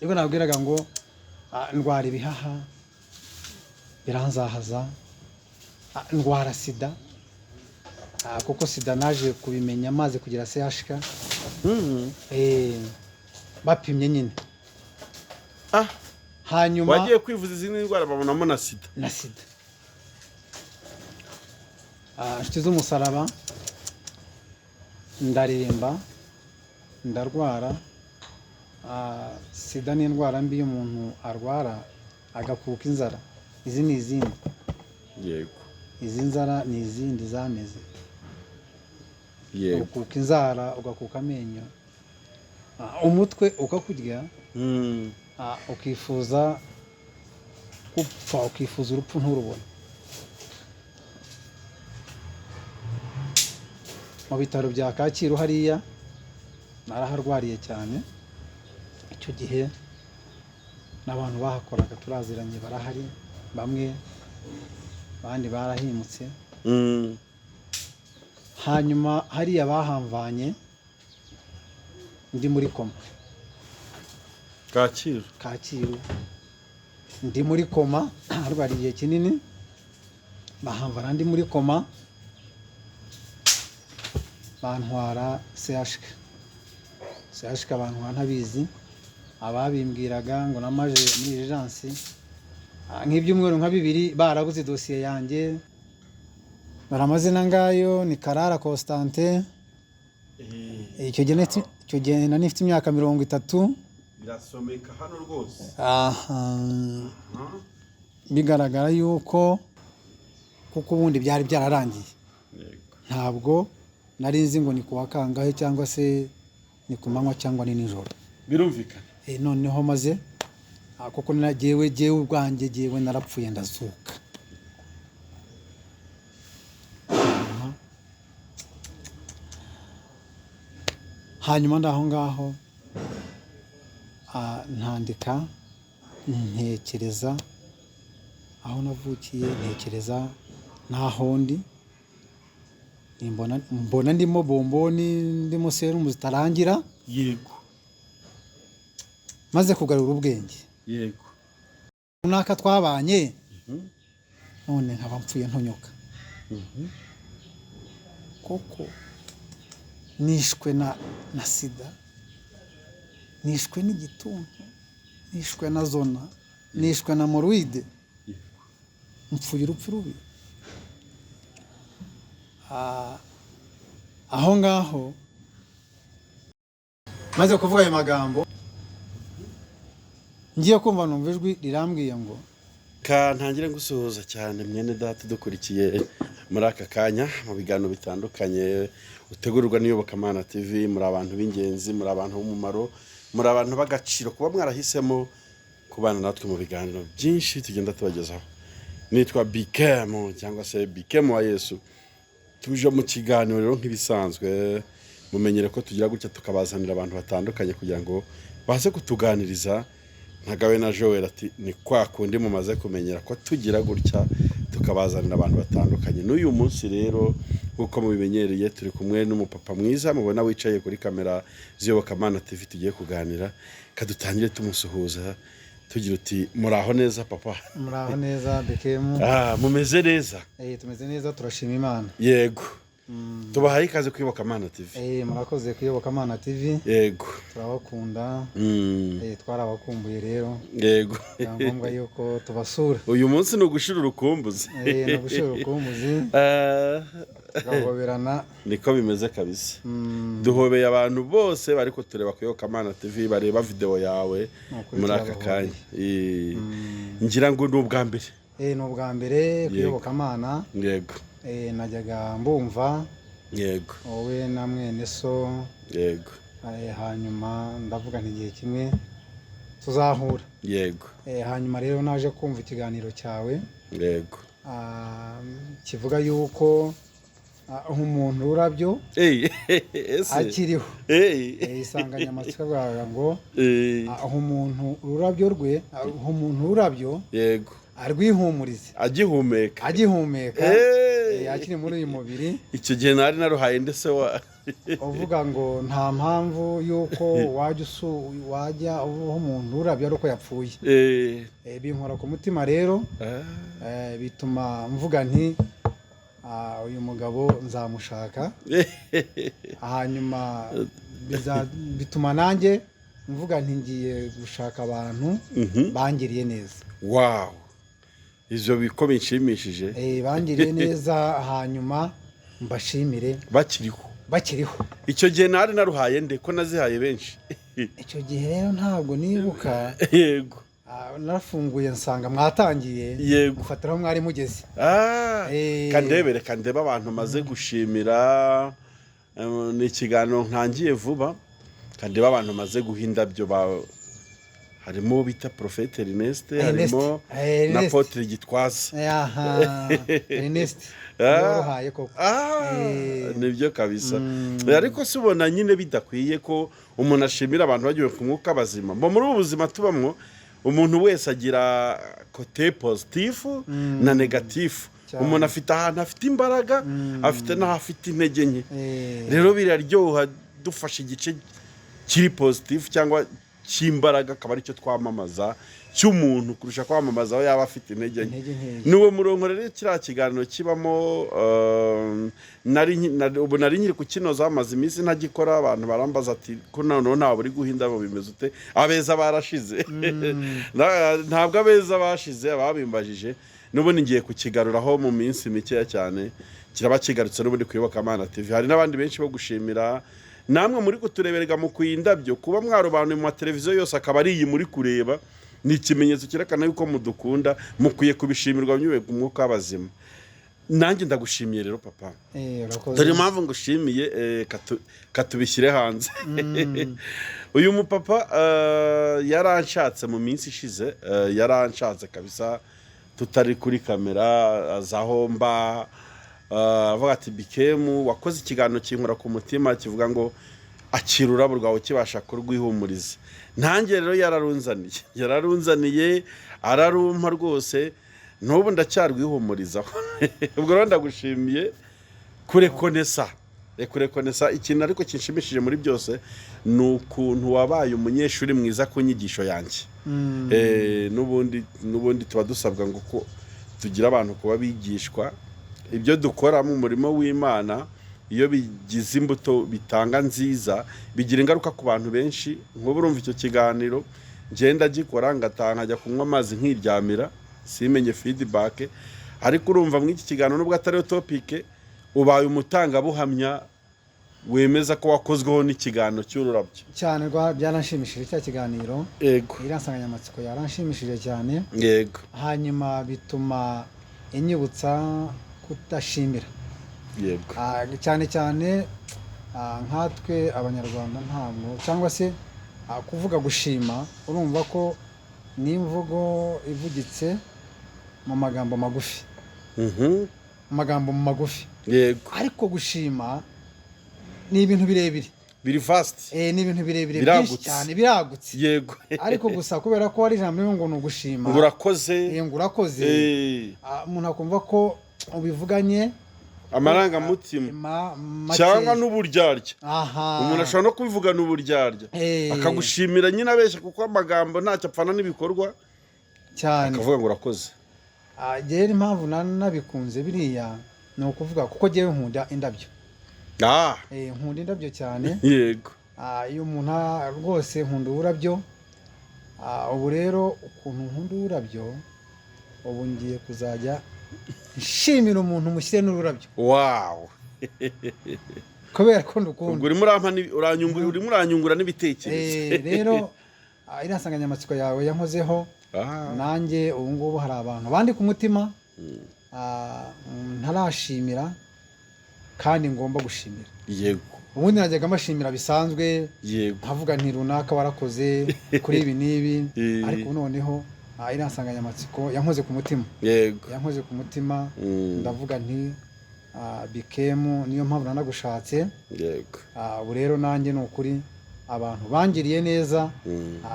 Nibwo nabwiraga ngo ndwara ibihaha biranzahaza, ndwara sida, kuko sida naje kubimenya maze kugira CHK. Bapimye nyine. Hanyuma Wagiye kwivuza izindi ndwara babonamo na sida? Na sida. Inshuti z'umusaraba, ndaremba, ndarwara. Sida ni indwara mbi y'umuntu arwara agakuka inzara. Izi ni izindi. Izi nzara ni izindi zameze. Ukuka inzara, ugakuka amenyo, umutwe ukakurya, ukifuza gupfa, ukifuza urupfu nturubone. Mu bitaro bya Kacyiru hariya naraharwariye cyane. Icyo gihe n'abantu bahakoraga turaziranye, barahari bamwe, abandi barahimutse. Hanyuma hariya bahamvanye ndi muri koma. Kacyiru? Kacyiru, ndi muri koma, harwariye igihe kinini, bahamvana ndi muri koma, bantwara CHK. CHK bantwara ntabizi. Ababimbwiraga ngo namaje muri urgence nk'ibyumweru nka 2, barabuze dosiye yanjye. Dore amazina ngayo, ni Karara Constantin. Icyo gihe nari nifite imyaka 30. Birasomeka hano rwose. Aha, bigaragara yuko kuko ubundi byari byararangiye. Ntabwo nari nzi ngo ni kuwa kangahe, cyangwa se ni ku manywa cyangwa ni nijoro. Birumvikana. Noneho maze, kuko jyewe ubwanjye jyewe narapfuye ndazuka. Hanyuma ndaho ngaho, ntandika ntekereza aho navukiye, ntekereza n'aho ndi, mbona ndimo bomboni, ndimo serumu zitarangira. Maze kugarura ubwenge. Runaka twabanye, none nkaba mpfuye ntonyoka. Koko nishwe na sida, nishwe n'igituntu, nishwe na zona, nishwe na moruide, mpfuye urupfu rubi. Aho ngaho maze kuvuga ayo magambo, ngiye kumva numva ijwi rirambwiye ngo Ka ntangire ngusuhuza cyane mwene data dukurikiye muri aka kanya mu biganiro bitandukanye utegurwa n'Iyobokamana TV. Muri abantu b'ingenzi, muri abantu b'umumaro, muri abantu b'agaciro kuba mwarahisemo kubana natwe mu biganiro byinshi tugenda tubagezaho. Nitwa Bikemo cyangwa se Bikemo wa Yesu. Tuje mu kiganiro rero nk'ibisanzwe, mumenyere ko tugira gutya tukabazanira abantu batandukanye kugira ngo baze kutuganiriza. Ntagawe na Joel ati ni kwa kundi mumaze kumenyera ko tugira gutya tukabazanira abantu batandukanye. N'uyu munsi rero nk'uko mubimenyereye turi kumwe n'umupapa mwiza mubona wicaye kuri kamera z'Iyobokamana TV tugiye kuganira. Kadutangire tumusuhuza tugira uti muraho neza papa? Muraho neza Bikemu. Mumeze neza? Tumeze neza, turashima Imana. Yego, tubahaye ikaze ku Iyobokamana TV. Murakoze ku Iyobokamana TV. Turabakunda. Twarabakumbuye rero. Ni ngombwa yuko tubasura. Uyu munsi ni ugushira urukumbuzi. Ni ugushira urukumbuzi. Tugahoberana. Niko bimeze kabisa. Duhobeye abantu bose bari kutureba ku Iyobokamana TV, bareba video yawe Nukuri muri aka turabahobeye. kanya. Ngira ngo ni ubwa mbere. Ni ubwa mbere ku Iyobokamana. Najyaga mbumva. Wowe na mwene so. Hanyuma ndavuga nti igihe kimwe tuzahura. Hanyuma rero naje kumva ikiganiro cyawe. Kivuga yuko umuntu ururabyo Ese? akiriho. Insanganyamatsiko avuga ngo umuntu ururabyo rwe, umuntu ururabyo arwihumurize. Agihumeka. Agihumeka. Akiri muri uyu mubiri. Icyo gihe nari naruhaye ndetse wa Uvuga ngo nta mpamvu y'uko wajya uha umuntu ururabyo ari uko yapfuye. Binkora ku mutima rero. Bituma mvuga nti: "Uyu mugabo nzamushaka." Hanyuma bituma nanjye mvuga nti ngiye gushaka abantu bangiriye neza. Wow, ivyo biko binshimishije. Bangiriye neza, hanyuma mbashimire bakiriho. Bakiriho. Icyo gihe nari naruhaye nde, ko nazihaye benshi? Icyo gihe rero ntabwo nibuka. Narafunguye nsanga mwatangiye mufatiraho mwari mugeze. Kandebere, kandebe abantu maze gushimira. Ni ikiganiro ntangiye vuba. Kandebe abantu maze guha indabyo harimo uwo bita Prophète Ernest, Ernest. harimo na Ernest. Apotre Gitwaza. Aha, Ernest waruhaye koko. Nibyo kabisa. Ariko si ubona nyine bidakwiye ko umuntu ashimira abantu bagiye ku mwuka bazima? Mbo muri ubu buzima tubamwo, umuntu wese agira côté positif na négatif. Umuntu afite ahantu afite imbaraga, afite n'aho afite intege nke. Rero biraryoha dufashe igice kiri positif cyangwa cy'imbaraga, akaba aricyo twamamaza cy'umuntu, kurusha kwamamaza aho yaba afite intege nke. Intege nkeya. Ni uwo murongo rero kiriya kiganiro kibamo. Ubu nari nkiri kukinoza, hamaze iminsi ntagikora. Abantu barambaza ati: "Ko noneho ntabwo uri guha indabo, bimeze ute? Abeza barashize?" Ntabwo abeza bashize, ababimbajije n'ubundi ngiye kukigaruraho mu minsi mikeya cyane, kiraba kigarutse n'ubundi ku Iyobokamana TV. Hari n'abandi benshi bo gushimira. Namwe muri kutureberega mu indabyo, kuba mwarobanuye mu mateleviziyo yose akaba ari iyi muri kureba, ni ikimenyetso cyerekana yuko mudukunda. Mukwiye kubishimirwa binyuze ku mwuka w'abazima. Nanjye ndagushimiye rero, papa. Urakoze. Dore impamvu ngushimiye, katubishyire hanze. Uyu mupapa yaranshatse mu minsi ishize, yaranshatse kabisa tutari kuri kamera, aza aho mba, avuga ati: "Bikemu, wakoze ikiganiro kinkora ku mutima, kivuga ngo akira ururabo rwawe ukibasha kurwihumuriza." Nanjye rero yararunzaniye, yararunzaniye, ararumpa rwose, n'ubu ndacyarwihumurizaho. Ubwo rero ndagushimiye kurekonesa, kurekonesa. Ikintu ariko kinshimishije muri byose ni ukuntu wabaye umunyeshuri mwiza ku nyigisho yanjye. N'ubundi tuba dusabwa ngo ko tugira abantu kuba bigishwa. Ibyo dukora mu murimo w'Imana, iyo bigize imbuto bitanga nziza, bigira ingaruka ku bantu benshi. Nk'ubu urumva icyo kiganiro ngenda gikora, ngataha nkajya kunywa amazi nkiryamira, simenye feedback. Ariko urumva muri iki kiganiro, nubwo atariyo topic, ubaye umutangabuhamya wemeza ko wakozweho n'ikiganiro cy'ururabyo. Cyane, byaranshimishije cya kiganiro. Iriya nsanganyamatsiko yaranshimishije cyane. Hanyuma bituma inyibutsa kudashimira. Cyane cyane nkatwe Abanyarwanda, ntabwo, cyangwa se kuvuga gushima, urumva ko ni imvugo ivugitse mu magambo magufi, mu magambo magufi. Ariko gushima ni ibintu birebire. Biri vaste. Ni ibintu birebire byinshi Biragutse. cyane, biragutse. Ariko gusa kubera ko ari ijambo rimwe ngo ni ugushima, Ngo urakoze. Ngo urakoze, umuntu akumva ko ubivuganye amarangamutima makeya. Cyangwa n'uburyarya. Umuntu ashobora no kubivugana uburyarya, akagushimira nyine abeshya, kuko amagambo ntacyo apfana n'ibikorwa. Akavuga ngo urakoze. Njyewe impamvu nabikunze biriya ni ukuvuga kuko njyewe nkunda indabyo. Nkunda indabyo cyane. Iyo umuntu rwose nkunda uburabyo. Ubu rero ukuntu nkunda uburabyo, ubu ngiye kuzajya nshimira umuntu mushyire n'ururabyo kubera ko ndukunda. Ubwo urimo uranyungura n'ibitekerezo. Rero iriya nsanganyamatsiko yawe yankozeho. Nanjye ubu ngubu hari abantu bandi ku mutima ntarashimira kandi ngomba gushimira. Ubundi najyaga mbashimira bisanzwe, nkavuga nti runaka warakoze kuri ibi n'ibi. Ariko ubu noneho iriya nsanganyamatsiko yankoze ku mutima. Yankoze ku mutima. Ndavuga nti bikemu, niyo mpamvu nanagushatse. Ubu rero nanjye ni ukuri abantu bangiriye neza,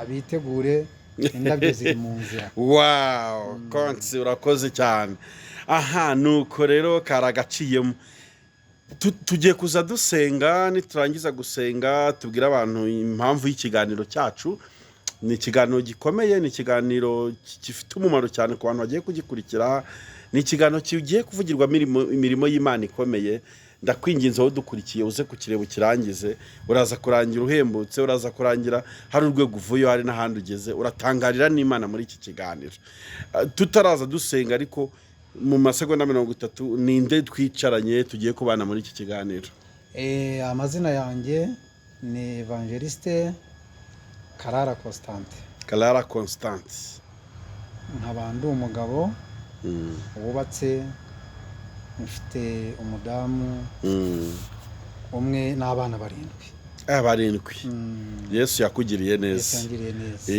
bitegure indabyo ziri mu nzira. Wow, konsi, urakoze cyane. Aha nuko rero karagaciyemo. Tugiye kuza dusenga, niturangiza gusenga tubwire abantu impamvu y'ikiganiro cyacu. Ni ikiganiro gikomeye, ni ikiganiro gifite umumaro cyane ku bantu bagiye kugikurikira. Ni ikiganiro kigiye kuvugirwamo imirimo y'Imana ikomeye. Ndakwinginze wowe udukurikiye, uze kukireba ukirangize. Uraza kurangira uhembutse, uraza kurangira hari urwego uvuyeho, hari n'ahandi ugeze, uratangarira n'Imana muri iki kiganiro. Tutaraza dusenga, ariko mu masegonda 30, ninde twicaranye tugiye kubana muri iki kiganiro? Amazina yanjye ni Evangeliste Karara Constante. Karara Constante. Nkaba ndi umugabo wubatse, mfite umudamu umwe n'abana 7. 7. Yesu yakugiriye Yesu neza. yangiriye neza.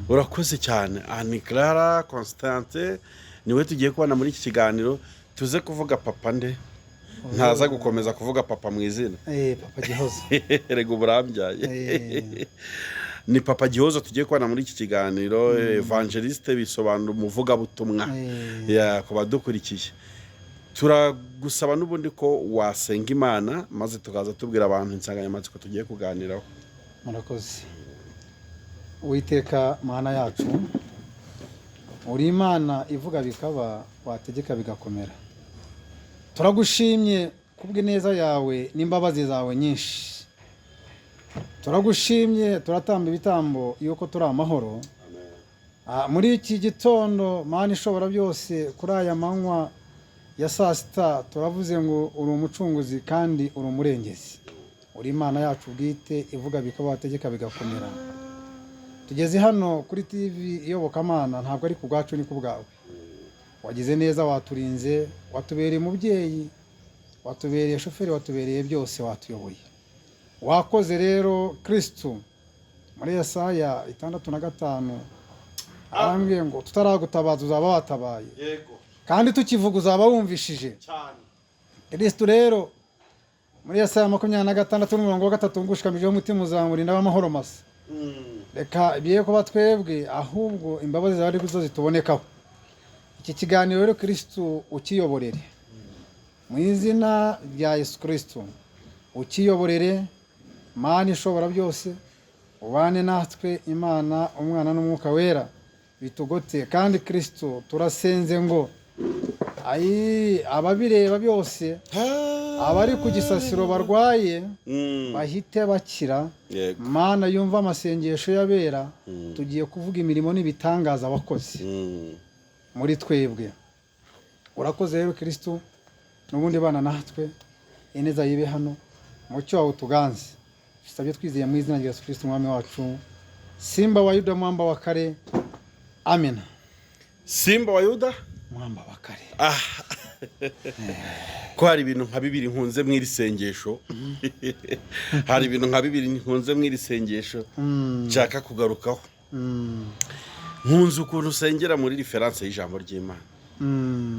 Urakoze cyane. Ni Clara Constante niwe tugiye kubana muri iki kiganiro. Tuze kuvuga papa nde, ntaza gukomeza kuvuga papa mu izina. Papa Gihozo. Rega uburambyaye. Ni papa Gihozo tugiye kubana muri iki kiganiro. Evangeliste bisobanura umuvugabutumwa. Ku badukurikiye, turagusaba n'ubundi ko wasenga Imana, maze tukaza tubwira abantu insanganyamatsiko tugiye kuganiraho. Murakoze. Uwiteka Mana yacu, uri Imana ivuga bikaba, wategeka bigakomera. Turagushimye kubw'ineza yawe n'imbabazi zawe nyinshi. Turagushimye, turatamba ibitambo yuko turi amahoro. Muri iki gitondo, Mana ishobora byose, kuri aya manywa ya saa sita, turavuze ngo uri umucunguzi kandi uri umurengezi. Uri Imana yacu bwite ivuga bikaba, wategeka bigakomera. Tugeze hano kuri TV Iyobokamana, ntabwo ari ku bwacu, ni ku bwawe. Wagize neza, waturinze, watubereye umubyeyi, watubereye shoferi, watubereye byose, watuyoboye. Wakoze rero Kristu. Muri Yesaya 65 arambwiye ngo tutaragutabaza uzaba watabaye, kandi tukivuga uzaba wumvishije. Kristu rero muri Yesaya 26 n'umurongo wa 3 ngushikamijeho umutima uzamurinda w'amahoro masa. Reka biye kuba twebwe, ahubwo imbabazi zawe ari zo zitubonekaho. Iki kiganiro rero Kristu ukiyoborere mu izina rya Yesu Kristu, ukiyoborere Mana ishobora byose, ubane natwe Imana Umwana n'Umwuka Wera bitugote. Kandi Kristu turasenze ngo ababireba byose, abari ku gisasiro barwaye bahite bakira. Mana yumva amasengesho y'abera, tugiye kuvuga imirimo n'ibitangaza wakoze muri twebwe. Urakoze rero Kristu, n'ubundi bana natwe, ineza yibe hano, mucyo wawe utuganze. Dusabye twizeye mu izina rya Yesu Kristu Umwami wacu, Simba wa Yuda, mwamba wa kare. Amina. Simba wa Yuda, mwamba wa kare. Ko hari ibintu nka bibiri nkunze mw'iri sengesho, hari ibintu nka bibiri nkunze mw'iri sengesho nshaka kugarukaho. Nkunze ukuntu usengera muri reference y'ijambo ry'Imana.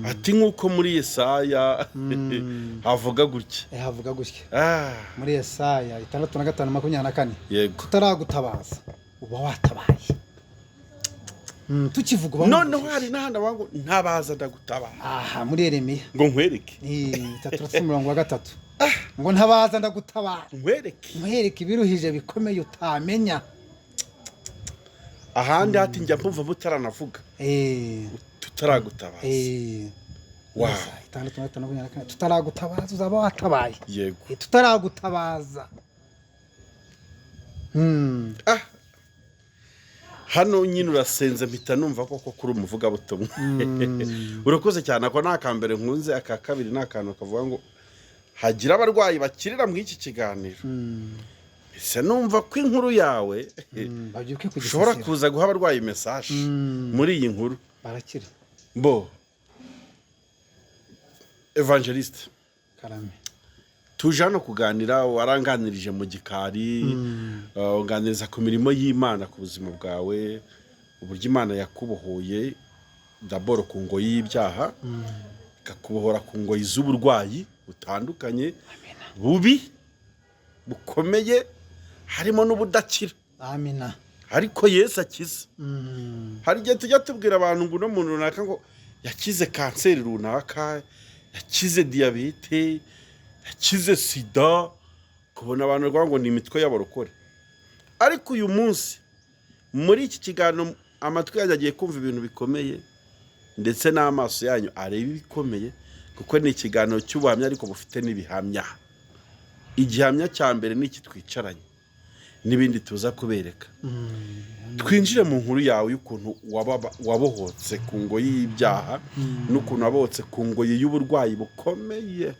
Ati nk'uko muri Yesaya havuga gutya. Havuga gutya. Muri Yesaya 65:24. Yego. Tutaragutabaza uba watabaye. Tukivuga uba noneho hari n'ahandi wangu ntabaza ndagutabara. Aha muri Yeremiya. Ngo nkwereke. 3:3. Ngo ntabaza ndagutabara. Nkwereke. Nkwereke ibiruhije bikomeye utamenya. Ahandi hati njya mpumva mutaranavuga. Tutaragutabaza. Wow. 65:24. Tutaragutabaza uzaba watabaye. Yego. Tutaragutabaza. Hano nyine urasenze mpita numva koko kuri umuvuga butumwa. Urakoze cyane. Ako ni akambere nkunze. Aka kabiri ni akantu kavuga ngo hagira abarwayi bakirira mu iki kiganiro. Ese numva ko inkuru yawe ushobora kuza guha abarwayi message muri iyi nkuru barakira. Bo Evangeliste Karame, tuje hano kuganira, waranganirije mu gikari, unganiriza ku mirimo y'Imana ku buzima bwawe, uburyo Imana yakubohoye daboro ku ngoyi y'ibyaha, ikakubohora ku ngoyi z'uburwayi butandukanye bubi bukomeye, harimo n'ubudakira. Amina. Ariko Yesu akiza. Hari igihe tujya tubwira abantu ngo uno muntu runaka ngo Yakize kanseri runaka, yakize diyabete, yakize sida, kubona abantu bavuga ngo ni imitwe y'abarokore. Ariko uyu munsi muri iki kiganiro amatwi yanyu agiye kumva ibintu bikomeye, ndetse n'amaso yanyu areba ibikomeye, kuko ni ikiganiro cy'ubuhamya ariko bufite n'ibihamya. Igihamya cya mbere ni iki twicaranye, n'ibindi tuza kubereka. Twinjire mu nkuru yawe y'ukuntu wabohotse ku ngoyi y'ibyaha, n'ukuntu wabohotse ku ngoyi y'uburwayi bukomeye,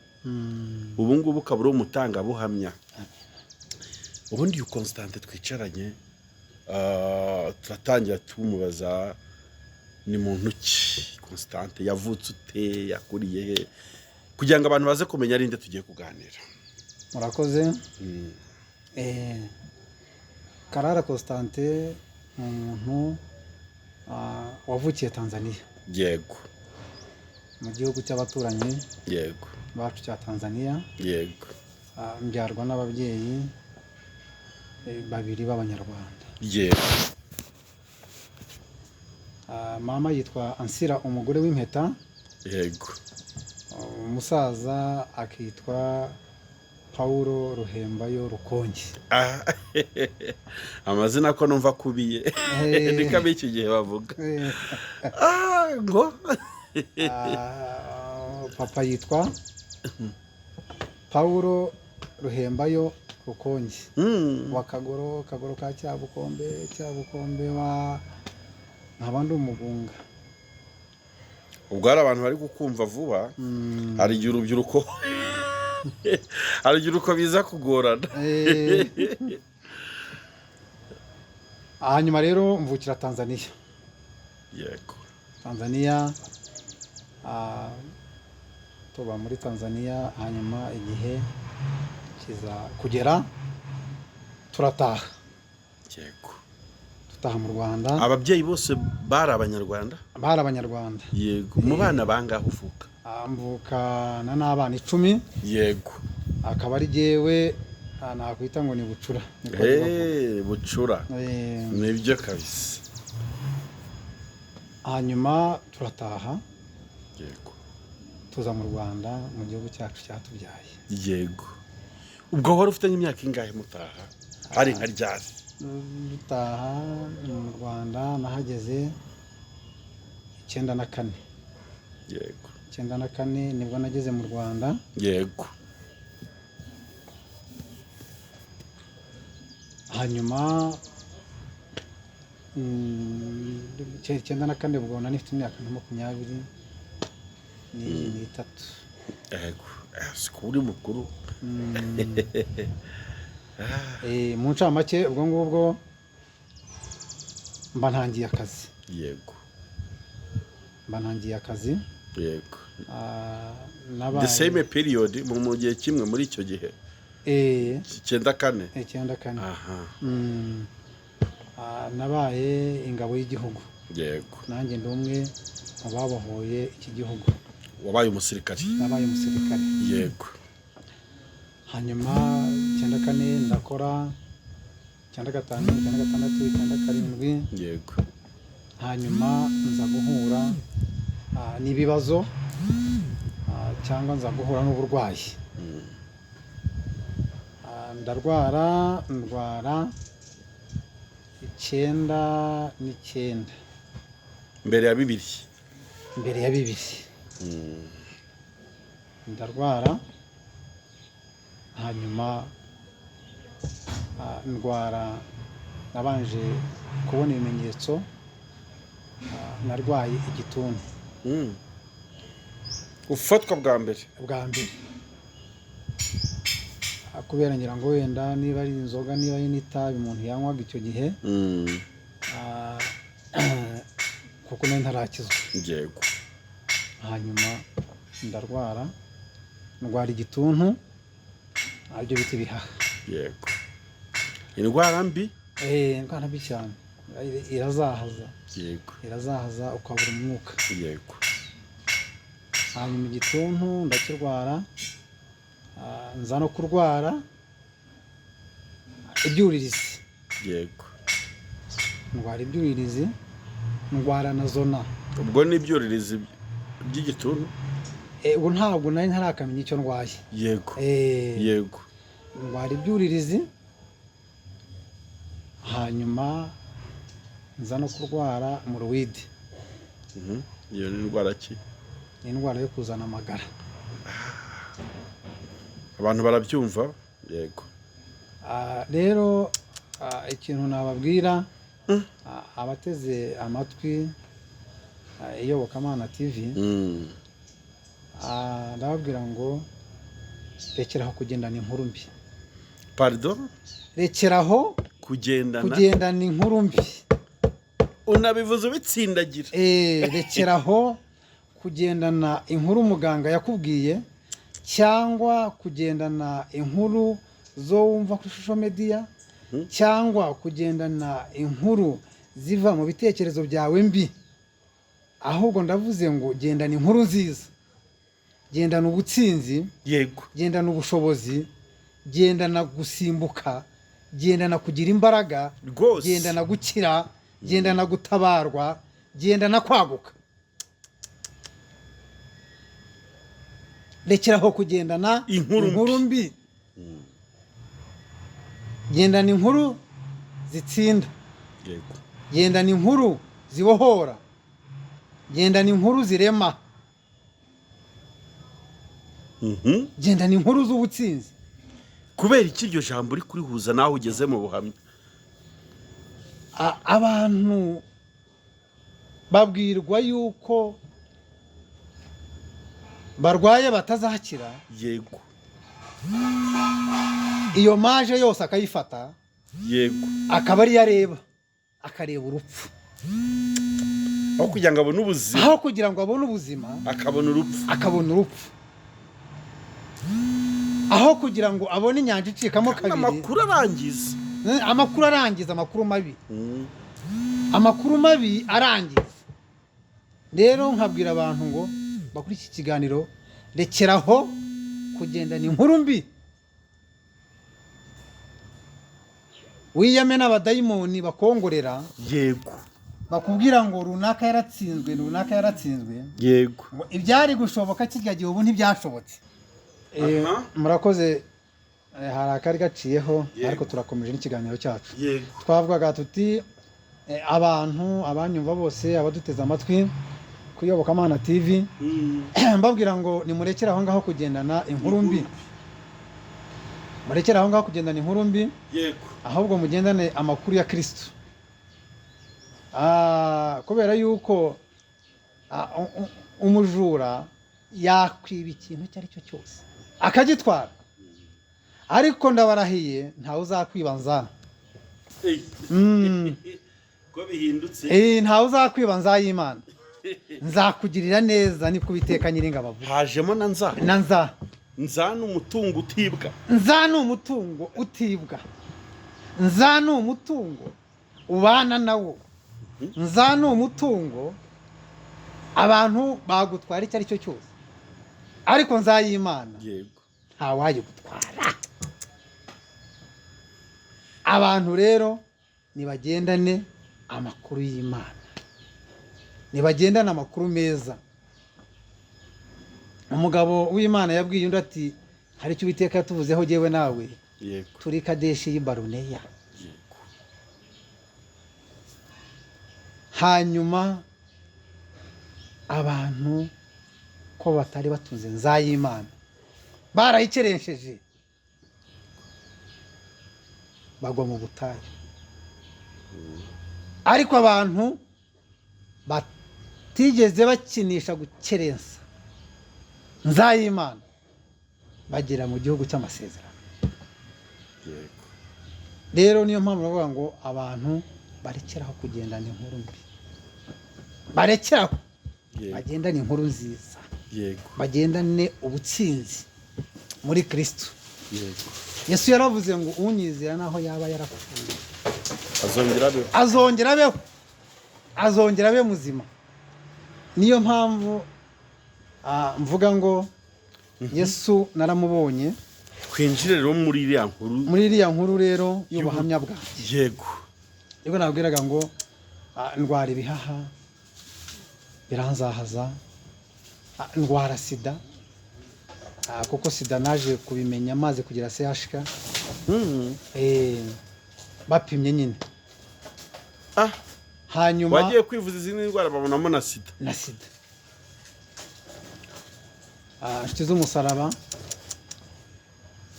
ubu ngubu ukaba uri umutangabuhamya. Ubundi uyu Constantin twicaranye, turatangira tumubaza ni muntu ki Constantin, yavutse ute, yakuriye he, kugira ngo abantu baze kumenya ari nde tugiye kuganira. Murakoze. Karara Constantin ni umuntu wavukiye Tanzania. Mu gihugu cy'abaturanyi bacu cya Tanzania. Mbyarwa n'ababyeyi babiri b'Abanyarwanda. Mama yitwa Ansira umugore w'impeta. Umusaza akitwa Paulo Ruhembayo Rukongi. Amazina ko numva akubiye. Niko ab'iki gihe bavuga. Ngo Papa yitwa Paulo Ruhembayo Rukongi. Wa Kagoro, Kagoro ka Cyabukombe, Cyabukombe wa nkaba ndi umugunga. Ubwo hari abantu bari kukumva vuba, hari igihe urubyiruko, hari igihe uko biza kugorana. Hanyuma rero mvukira Tanzania. Tanzania, tuba muri Tanzania, hanyuma igihe kiza kugera turataha. Dutaha mu Rwanda. Ababyeyi bose bari Abanyarwanda? Bari Abanyarwanda. Mu bana bangahe uvuka? Mvukana n'abana 10. Akaba ari jyewe, nakwita ngo ni bucura. Niko bavuga. Bucura. Nibyo kabisa. Hanyuma turataha. Tuza mu Rwanda, mu gihugu cyacu cyatubyaye. Ubwo wari ufite nk'imyaka ingahe mutaha? Hari nka ryari? Dutaha mu Rwanda nahageze 94. 94 nibwo nageze mu Rwanda. Hanyuma, 94 ubwo nari mfite imyaka nka 23. Siko uri mukuru. Mu ncamake ubwo ngubwo mba ntangiye akazi. Mba ntangiye akazi. Nabaye The same period, mu gihe kimwe muri icyo gihe. 94. 94. Nabaye ingabo y'igihugu. Nanjye ndi umwe mu babohoye iki gihugu. Wabaye umusirikare? Nabaye umusirikare. Hanyuma 94 ndakora, 95, 96, 97. Hanyuma nza guhura n'ibibazo, cyangwa nza guhura n'uburwayi. Ndarwara, ndwara 99. Mbere ya bibiri. Mbere ya bibiri. Ndarwara, hanyuma ndwara, nabanje kubona ibimenyetso, narwaye igituntu. Ufatwa bwa mbere? Bwa mbere. Kubera ngira ngo wenda niba ari inzoga, niba ari n'itabi umuntu yanywaga icyo gihe, kuko nari ntarakizwa. Hanyuma ndarwara, ndwara igituntu, aribyo bita ibihaha. Indwara mbi? Indwara mbi cyane. Irazahaza. Irazahaza ukabura umwuka. Hanyuma igituntu ndakirwara, nza no kurwara ibyuririzi. Ndwara ibyuririzi, ndwara na zona. Ubwo ni ibyuririzi By'igituntu? Ubu ntabwo nari ntarakamenya icyo ndwaye. Yego. Yego. Ndwara ibyuririzi, hanyuma nza no kurwara muruwide. Iyo ni indwara ki? Ni indwara yo kuzana amagara. Abantu barabyumva, yego. Rero ikintu nababwira, abateze amatwi Iyobokamana TV, ndababwira ngo rekeraho kugendana inkuru mbi. Pardon? Rekeraho kugendana kugendana inkuru mbi. Unabivuze ubitsindagira. Rekeraho kugendana inkuru muganga yakubwiye, cyangwa kugendana inkuru zo wumva kuri social media, cyangwa kugendana inkuru ziva mu bitekerezo byawe mbi. Ahubwo ndavuze ngo gendana inkuru nziza, gendana ubutsinzi, yego, gendana ubushobozi, gendana gusimbuka, gendana kugira imbaraga rwose, gendana gukira, gendana gutabarwa, gendana kwaguka. Rekeraho kugendana inkuru mbi, gendana inkuru zitsinda, yego, gendana inkuru zibohora, gendana inkuru zirema, gendana inkuru z'ubutsinzi. Kubera iki iryo jambo uri kurihuza naho ugeze mu buhamya? Abantu babwirwa yuko barwaye batazakira, yego, iyo maje yose akayifata, yego, akaba ariyo areba, akareba urupfu aho kugira ngo abone ubuzima, aho kugira ngo abone ubuzima akabona urupfu, akabona urupfu, aho kugira ngo abone inyanja icikamo kabiri. Amakuru arangiza, amakuru arangiza, amakuru mabi, amakuru mabi arangiza. Rero nkabwira abantu ngo bakuri iki kiganiro, rekeraho kugendana inkuru mbi, wiyame n'abadayimoni bakongorera, yego, bakubwira ngo runaka yaratsinzwe, runaka yaratsinzwe, yego, ibyari gushoboka kirya gihe ubu ntibyashobotse. Murakoze. Hari akari gaciyeho, ariko turakomeje n'ikiganiro cyacu. Twavugaga tuti abantu abanyumva bose, abaduteze amatwi ku Iyobokamana TV, mbabwira ngo nimurekere aho ngaho kugendana inkuru mbi, murekere aho ngaho kugendana inkuru mbi, ahubwo mugendane amakuru ya Kristo. Kubera yuko umujura yakwiba ikintu icyo ari cyo cyose akagitwara, ariko ndabarahiye ntawe uzakwiba nza. Ko bihindutse. Ntawe uzakwiba nza y'Imana, nzakugirira neza, niko Uwiteka Nyiringabo avuga. Hajemo na nza. Na nza. Nza ni umutungo utibwa. Nza ni umutungo utibwa. Nza ni umutungo ubana nawo. Nza ni umutungo abantu bagutwara icyo ari cyo cyose, ariko nza y'Imana ntawayigutwara. Abantu rero nibagendane amakuru y'Imana, nibagendane amakuru meza. Umugabo w'Imana yabwiye undi ati hari icyo Uwiteka yatuvuzeho jyewe nawe, turi Kadeshi y'i Baruneya. Hanyuma abantu ko batari batunze nza y'Imana barayikeresheje, bagwa mu butayu. Ariko abantu batigeze bakinisha gukerensa nza y'Imana bagera mu gihugu cy'amasezerano. Rero niyo mpamvu bavuga ngo abantu barekeraho kugendana inkuru mbi, barekeraho bagendane inkuru nziza, bagendane ubutsinzi muri Kristo. Yesu yaravuze ngo unyizera naho yaba yarapfuye azongera abeho, azongera abe muzima. Niyo mpamvu mvuga ngo Yesu naramubonye. Twinjire rero muri iriya nkuru, muri iriya nkuru rero y'ubuhamya bwanjye. Yego. Nibwo nabwiraga ngo ndwara ibihaha biranzahaza, Ndwara sida, kuko sida naje kubimenya maze kugira CHK. Bapimye nyine. Hanyuma Wagiye kwivuza izindi ndwara babonamo na sida? Na sida. Inshuti z'umusaraba,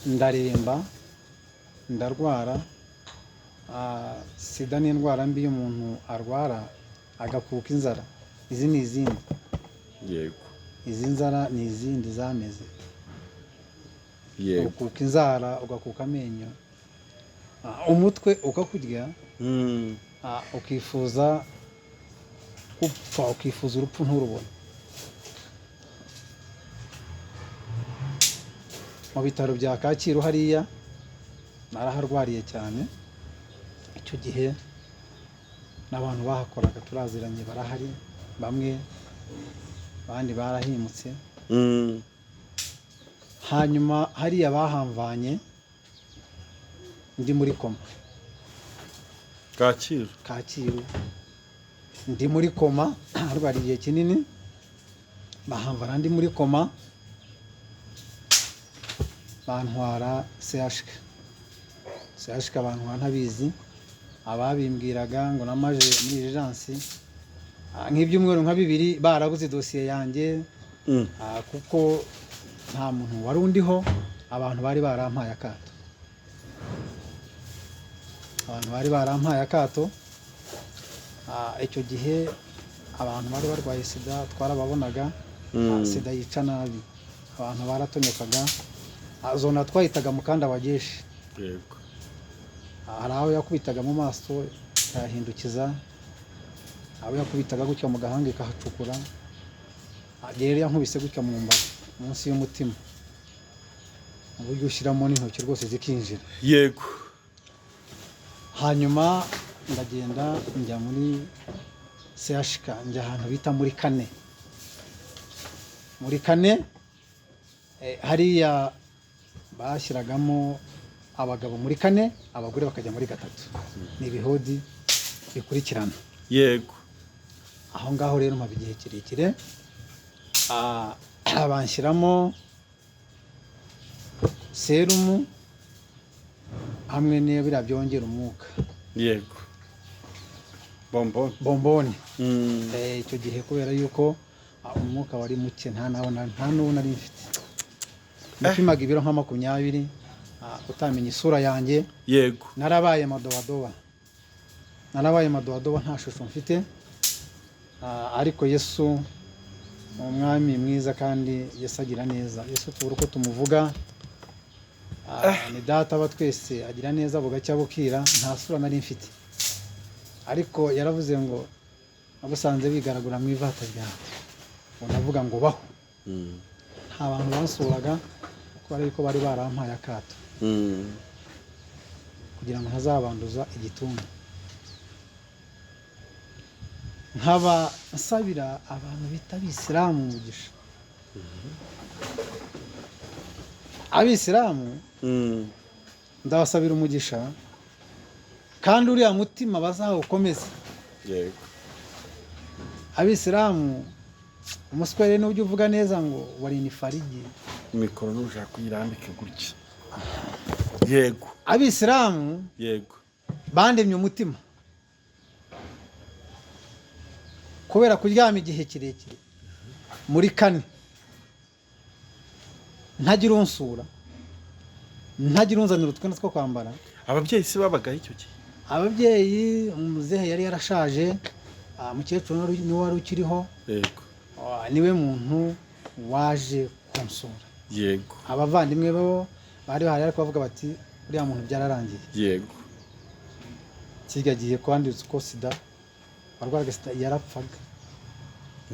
ndaremba, ndarwara. Sida ni indwara mbi y'umuntu arwara agakuka inzara. Izi ni izindi. Izi nzara ni izindi zameze. Ukuka inzara, ugakuka amenyo, umutwe ukakurya, ukifuza gupfa, ukifuza urupfu nturubone. Mu bitaro bya Kacyiru hariya naraharwariye cyane. Icyo gihe n'abantu bahakoraga turaziranye, barahari bamwe, abandi barahimutse. Hanyuma hariya bahamvanye ndi muri koma. Kacyiru. Kacyiru ndi muri koma, harwariye igihe kinini, bahamvana ndi muri koma, bantwara CHK. CHK bantwara ntabizi, ababimbwiraga ngo namaje muri urgence nk'ibyumweru nka bibiri barabuze dosiye yanjye, kuko nta muntu wari undiho, abantu bari barampaye akato. Abantu bari barampaye akato. Icyo gihe abantu bari barwaye sida twarababonaga. Sida yica nabi, abantu baratonyokaga. Zona twahitaga mukanda wa jeshi. Hari aho yakubitaga mu maso ikayahindukiza, aho yakubitaga gutya mu gahanga ikahacukura. Rero yankubise gutya mu mbavu munsi y'umutima, mu buryo ushyiramo n'intoki rwose zikinjira. Hanyuma ndagenda njya muri CHK, njya ahantu bita muri kane. Muri kane hariya bashyiragamo abagabo muri kane, abagore bakajya muri gatatu. Ni ibihodi bikurikirana. Aho ngaho rero mpaba igihe kirekire. Banshyiramo serumu hamwe n'iyo biriya byongera umwuka. Bomboni. Bomboni. Icyo gihe kubera yuko umwuka wari muke, nta n'uwo nari mfite. Napimaga ibiro nka 20, utamenya isura yanjye. Narabaye madowadowa. Narabaye madowadowa, nta shusho mfite. Ariko Yesu ni umwami mwiza kandi Yesu agira neza. Yesu tubura uko tumuvuga. Ni data wa twese, agira neza bugacya bukira. Nta sura nari mfite, ariko yaravuze ngo nagusanze wigaragura mu ivata ryawe, ngo ndavuga ngo baho. Nta bantu bansuraga kubera yuko bari barampaye akato kugira ngo ntazabanduza igituntu. Nkaba nsabira abantu bita abisilamu umugisha. Abisilamu ndabasabira umugisha, kandi uriya mutima bazawukomeze. Abisilamu umuswere n'ujya uvuga neza ngo wari ni farigi. Mikoro nushaka kuyirambike gutya. Abisilamu bandemye umutima kubera kuryama igihe kirekire muri kane, ntagira unsura, ntagira unzanira utwenda two kwambara. Ababyeyi se babagaho icyo gihe? Ababyeyi, umuzehe yari yarashaje, mukecuru niwe wari ukiriho. Niwe muntu waje kunsura. Abavandimwe bo bari bahari ariko bavuga bati uriya muntu byararangiye. Kirya gihe kwanditse uko sida, warwaraga sida yarapfaga.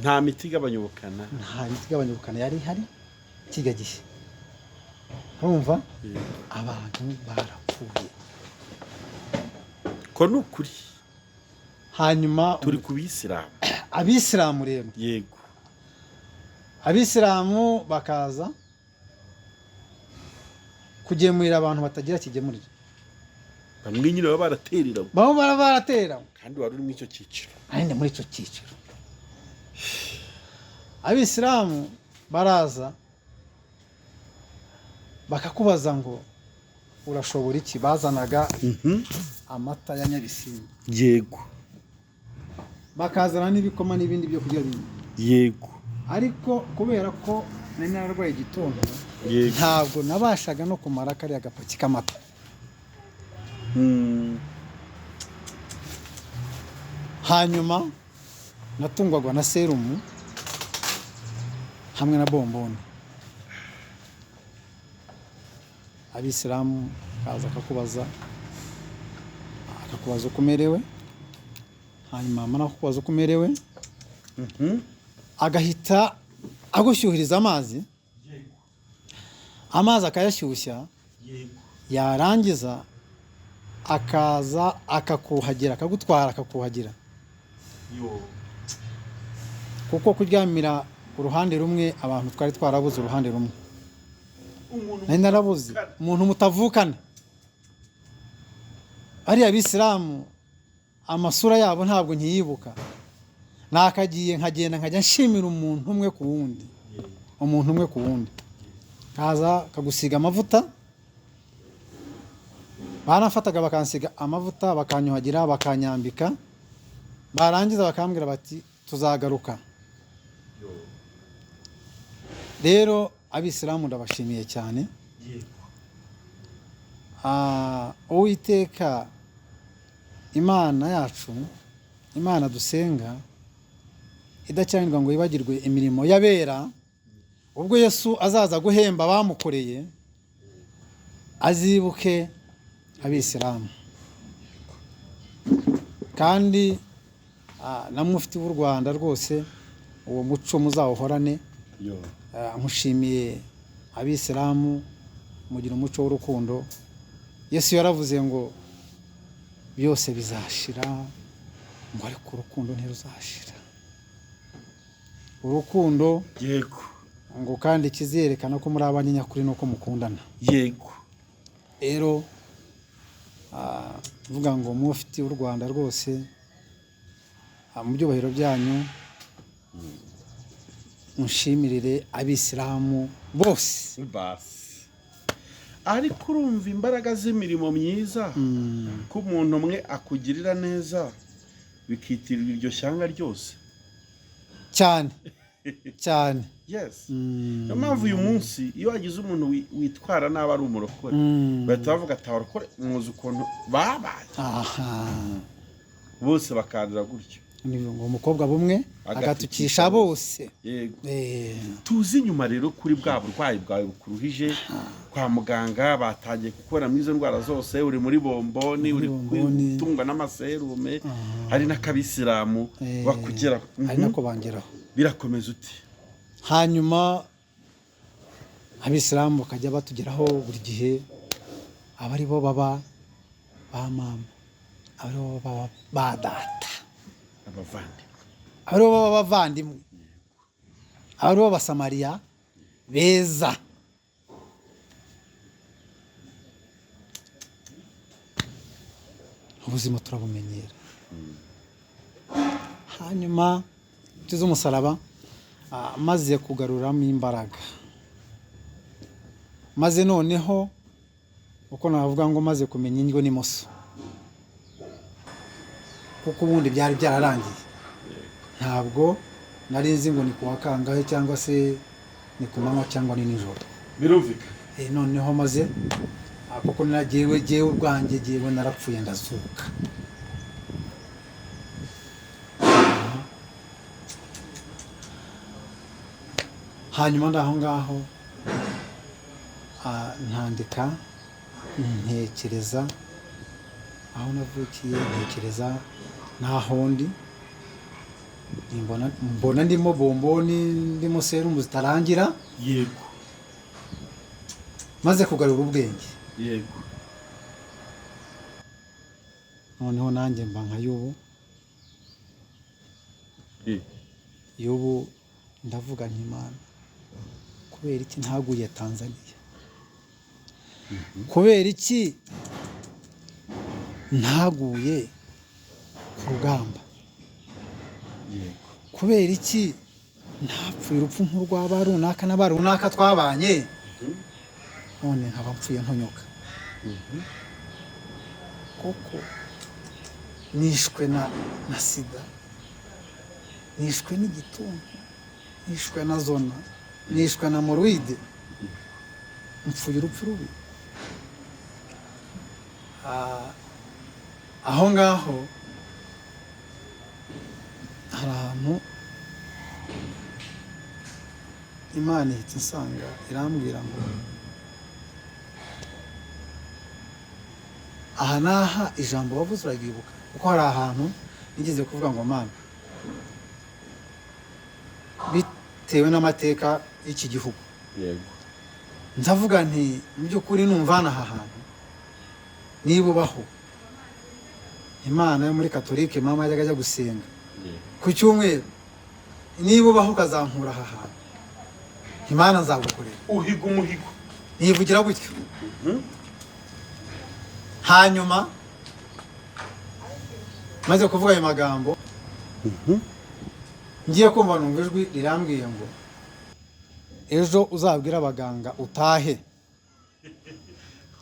Nta miti igabanya ubukana. Nta miti igabanya ubukana yari ihari kirya gihe. Urumva? Abantu barapfuye. Ko ni ukuri. Hanyuma turi ku bisilamu. Abisilamu rero. Abisilamu bakaza kugemurira abantu batagira kigemurira. Bamwe nyine baba baraterera. Bamwe baba baratera. Kandi wari uri muri icyo cyiciro. Ari muri icyo cyiciro. Abisilamu baraza bakakubaza ngo urashobora iki? Bazanaga amata ya Nyabisindu. Yego. Bakazana n'ibikoma n'ibindi byo kurya bindi. Yego. Ariko kubera ko nari nararwaye igituntu, ntabwo nabashaga no kumara kariya gapaki k'amata. Hanyuma natungwaga na serumu hamwe na bomboni. Abisilamu kaza akakubaza uko umerewe, hanyuma amara kukubaza uko umerewe agahita agushyuhiriza amazi, amazi akayashyushya, yarangiza akaza akakuhagira, akagutwara akakuhagira. Kuko kuryamira uruhande rumwe abantu twari twarabuze uruhande rumwe. Nari narabuze umuntu mutavukana. Ariya bisilamu amasura yabo ntabwo nkiyibuka. Nakagiye nkagenda nkajya nshimira umuntu umwe ku wundi. Umuntu umwe ku wundi. Kaza kagusiga amavuta. Baramfataga bakansiga amavuta, bakanyuhagira, bakanyambika. Barangiza bakambwira bati tuzagaruka. Rero abisilamu ndabashimiye cyane. Uwiteka Imana yacu, Imana dusenga, idakiranirwa ngo yibagirwe imirimo y'abera, ubwo Yesu azaza guhemba abamukoreye, azibuke abisilamu. Kandi na mufti w'u Rwanda rwose uwo muco muzawuhorane. Nkushimiye abisilamu mugira umuco w'urukundo. Yesu yaravuze ngo byose bizashira, ngo ariko urukundo ntiruzashira. Urukundo, yego, ngo kandi kizerekana ko muri abanyakuri nuko mukundana. Yego. Rero vuga ngo mufti w'u Rwanda rwose mu byubahiro byanyu mushimirire abisilamu bose. Basi. Ariko urumva imbaraga z'imirimo myiza ko umuntu umwe akugirira neza bikitirirwa iryo shyanga ryose. Cyane cyane. Yes. Niyo mpamvu uyu munsi iyo wagize umuntu witwara nabi ari umurokore, bahita bavuga ati abarokore muzi ukuntu babaye. Bose bakandura gutyo. Ngo umukobwa bumwe agatukisha bose. Yego. Tuzi inyuma rero kuri bwa burwayi bwawe bukuruhije kwa muganga batangiye gukora muri izo ndwara zose, uri muri bomboni, uri gutungwa n'amaserume, hari n'akabisilamu bakugeraho, hari nako bangeraho. Birakomeza uti. Hanyuma abisilamu bakajya batugeraho buri gihe, abari bo baba ba mama, abari bo baba ba data, abavandimwe, abari bo baba abavandimwe, abari bo Basamariya beza. Ubuzima turabumenyera. Hanyuma tuze umusaraba, maze kugaruramo imbaraga, maze noneho uko navuga ngo maze kumenya indyo n'imoso, kuko ubundi byari byararangiye. Ntabwo nari nzi ngo ni kuwa kangahe cyangwa se ni ku manywa cyangwa ni nijoro. Birumvikana. Noneho maze kuko nagiyewe jewe ubwanjye jewe narapfuye ndazuka. Hanyuma ndaho ngaho ntandika ntekereza aho navukiye, ntekereza naho ndi, mbona ndimo bomboni, ndimo serumu zitarangira. Yego. Maze kugarura ubwenge. Yego. Noneho nanjye mba nka Yobu. Yobu ndavuga nti Imana, kubera iki ntaguye Tanzania? Kubera iki ntaguye ku rugamba? Yego. Kubera iki Ntapfuye urupfu nk'urw'aba runaka n'aba runaka twabanye, none nkaba mpfuye ntonyoka. Koko nishwe na sida, nishwe n'igituntu, nishwe na zona, nishwe na moruide, mpfuye urupfu rubi. Aho ngaho hari ahantu Imana ihita insanga irambwira ngo aha n'aha ijambo wavuze uraryibuka, kuko hari ahantu nigeze kuvuga ngo Mana, bitewe n'amateka y'iki gihugu, yego, ndavuga nti mu by'ukuri numvana aha hantu niba ubaho Imana yo muri Katolike mama yajyaga ajya gusenga ku cyumweru, niba ubaho ukazankura aha hantu Imana nzagukorera. Uhiga umuhigo, nivugira gutyo. Hanyuma maze kuvuga ayo magambo, ngiye kumva numva ijwi rirambwiye ngo ejo uzabwira abaganga utahe.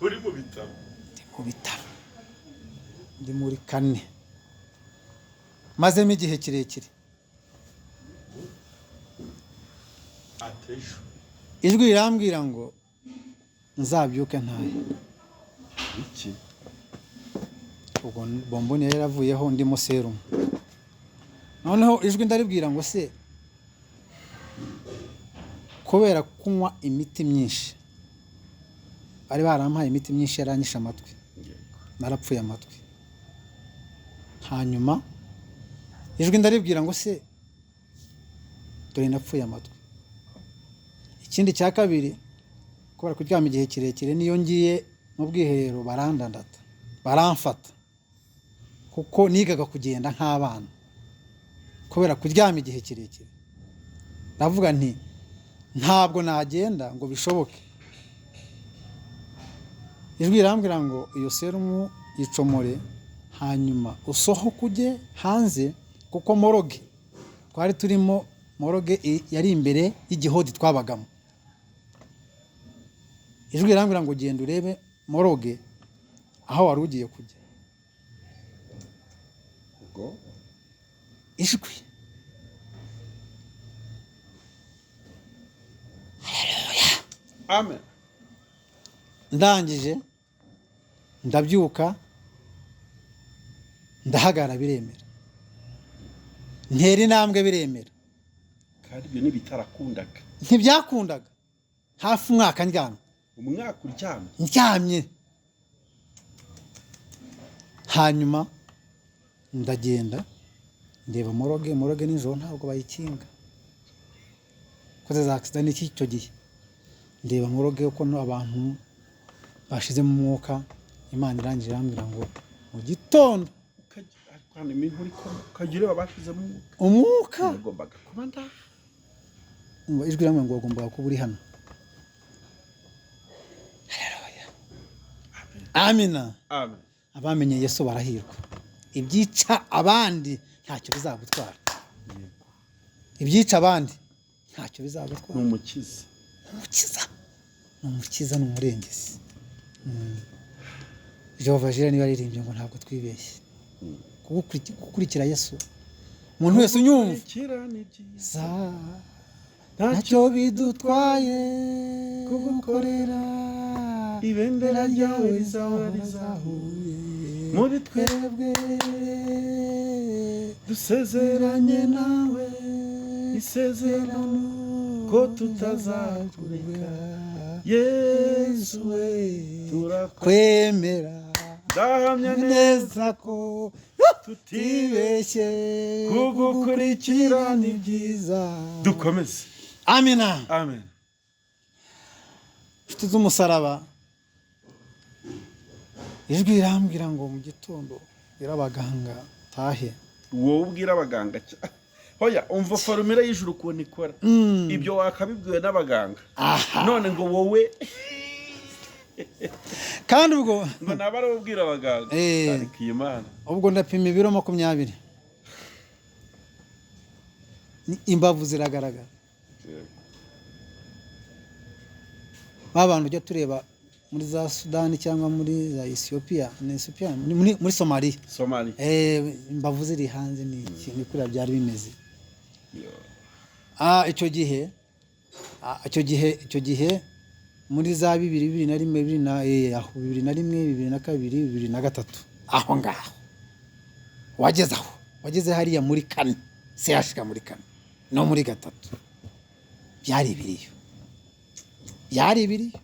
Uri mu bitaro? Ndi mu bitaro, ndi muri 4, mazemo igihe kirekire. Ijwi rirambwira ngo nzabyuke ntahe. Iki? Ubwo bomboni yari yaravuyeho ndimo serumu. Noneho ijwi ndaribwira ngo se kubera kunywa imiti myinshi, bari barampaye imiti myinshi yaranyishe amatwi, narapfuye amatwi. Hanyuma ijwi ndaribwira ngo se dore napfuye amatwi. Ikindi cya kabiri, kubera kuryama igihe kirekire, niyo ngiye mu bwiherero barandandata, baramfata, kuko nigaga kugenda nk'abana kubera kuryama igihe kirekire. Ndavuga nti ntabwo nagenda ngo bishoboke. Ijwi rirambwira ngo iyo serumu yicomore, hanyuma usohoke ujye hanze, kuko moroge twari turimo, moroge yari imbere y'igihodi twabagamo. Ijwi rirambwira ngo genda urebe moroge aho wari ugiye kujya. Ubwo ijwi amen. Ndangije ndabyuka ndahagarara biremera, ntera intambwe biremera. Kandi ibyo ntibitarakundaga, ntibyakundaga. Hafi umwaka ndyamye. Umwaka uryamye? Ndyamye. Hanyuma ndagenda ndeba moroge, moroge nijoro ntabwo bayikinga, koze za accident n'iki icyo gihe. Ndeba moroge uko abantu bashizemo umwuka. Imana irangije irambwira ngo mu gitondo umwuka ijwi rirambwira ngo wagombaga kuba uri hano. Haleluya, amina. Abamenye Yesu barahirwa. Ibyica abandi ntacyo bizagutwara, ibyica abandi ntacyo bizagutwara. Ni umukiza, umukiza, ni umukiza, ni umurengezi. Jehova Jire niba aririmbye ngo ntabwo twibeshye gukurikira Yesu. Umuntu wese unyumva ntacyo bidutwaye kugukorera, ibendera ryawe rizahora rizahuye muri twebwe, dusezeranye nawe isezerano ko tutazakureka. Yesu we turakwemera, ndahamya neza ko tutibeshye, kugukurikira ni byiza. Dukomeze. Amina, amen. Inshuti z'umusaraba, ijwi rirambwira ngo mu gitondo bwira abaganga tahe. Wowe ubwira abaganga? Hoya, umva formula y'ijuru ukuntu ikora. Ibyo wakabibwiwe n'abaganga, none ngo wowe kandi ubwo ngo naba ari ubwira abaganga. Ariko iyi Mana, ubwo ndapima ibiro 20. Imbavu ziragaragara. Ba bantu ujya tureba muri za Sudani cyangwa muri za Ethiopia, ni Ethiopia, muri Somalia. Somalia. Imbavu ziri hanze, ni iki, ni kuriya byari bimeze. Icyo gihe, icyo gihe muri za bibiri, bibiri na rimwe, bibiri na, aho, 2001, 2002, 2003, aho ngaho wageze, aho wageze hariya muri 4, CHK muri 4 no muri 3, byari ibiriyo, byari ibiriyo.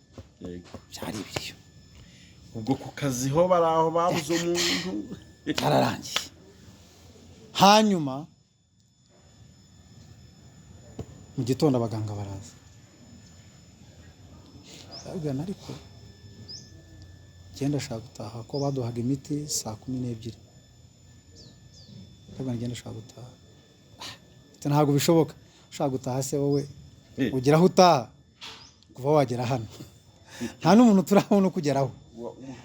Byari ibiriyo. Ubwo ku kazi ho bari aho babuze umuntu. Byararangiye. Hanyuma mu gitondo abaganga baraza, ndababwira ariko genda ashaka gutaha, ko baduhaga imiti saa 12. Ndababwira genda ashaka gutaha. Ntabwo bishoboka, ushaka gutaha se wowe ugera aho utaha kuva wagera hano nta n'umuntu turabona ukugeraho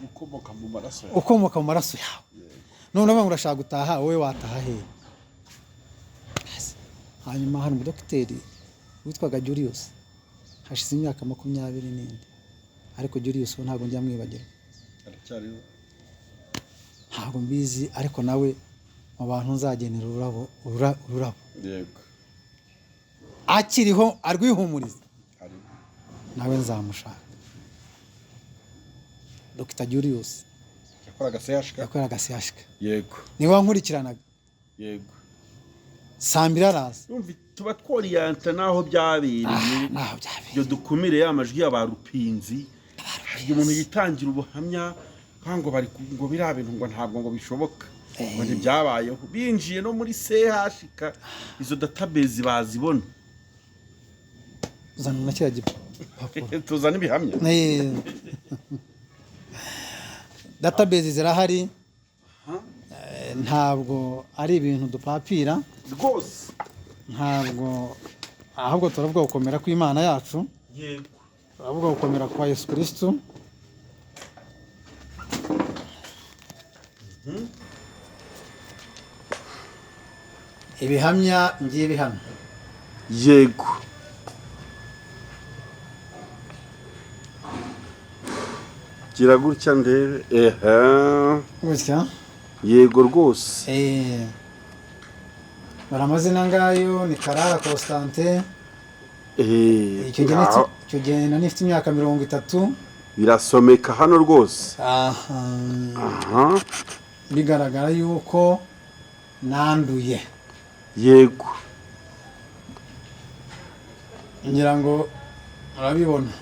ukomoka mu maraso yawe, ukomoka mu maraso yawe. None uvuga ngo urashaka gutaha, wowe wataha he? Hanyuma hari umudokiteri witwaga Julius, hashize imyaka 20 n'indi, ariko Julius we ntabwo njya mwibagirwa, aracyariho, ntabwo mbizi, ariko nawe mu bantu nzagenera ururabo, ururabo. Yego. Akiriho arwihumuriza, nawe nzamushaka. Dr Julius yakoraga CHK, yakoraga CHK. Yego. Niwe wankurikiranaga. Yego. Saa mbiri araza. Urumva tuba tworiyanta naho byabereye. Naho byabereye. Ibyo dukumire ya majwi ya ba Rupinzi. Hari umuntu yitangira ubuhamya ngo bari ngo biriya bintu ngo ntabwo ngo bishoboka, ngo ntibyabayeho. Binjiye no muri CHK izo database bazibona. Zana na kiriya gipapuro. Tuzana ibihamya. Database zirahari. Ntabwo ari ibintu dupapira rwose, ntabwo, ahubwo turavuga gukomera kw'Imana yacu. Yego. Turavuga gukomera kwa Yesu Kristo. Ibihamya ngiye bihamya. Yego. Gira gutya ndebe. Gutya? Yego rwose. Bari amazina ngayo ni Karara Constantin. Icyo gihe nari nifite imyaka 30. Birasomeka hano rwose. Aha. Bigaragara yuko nanduye. Yego. Ngira ngo urabibona.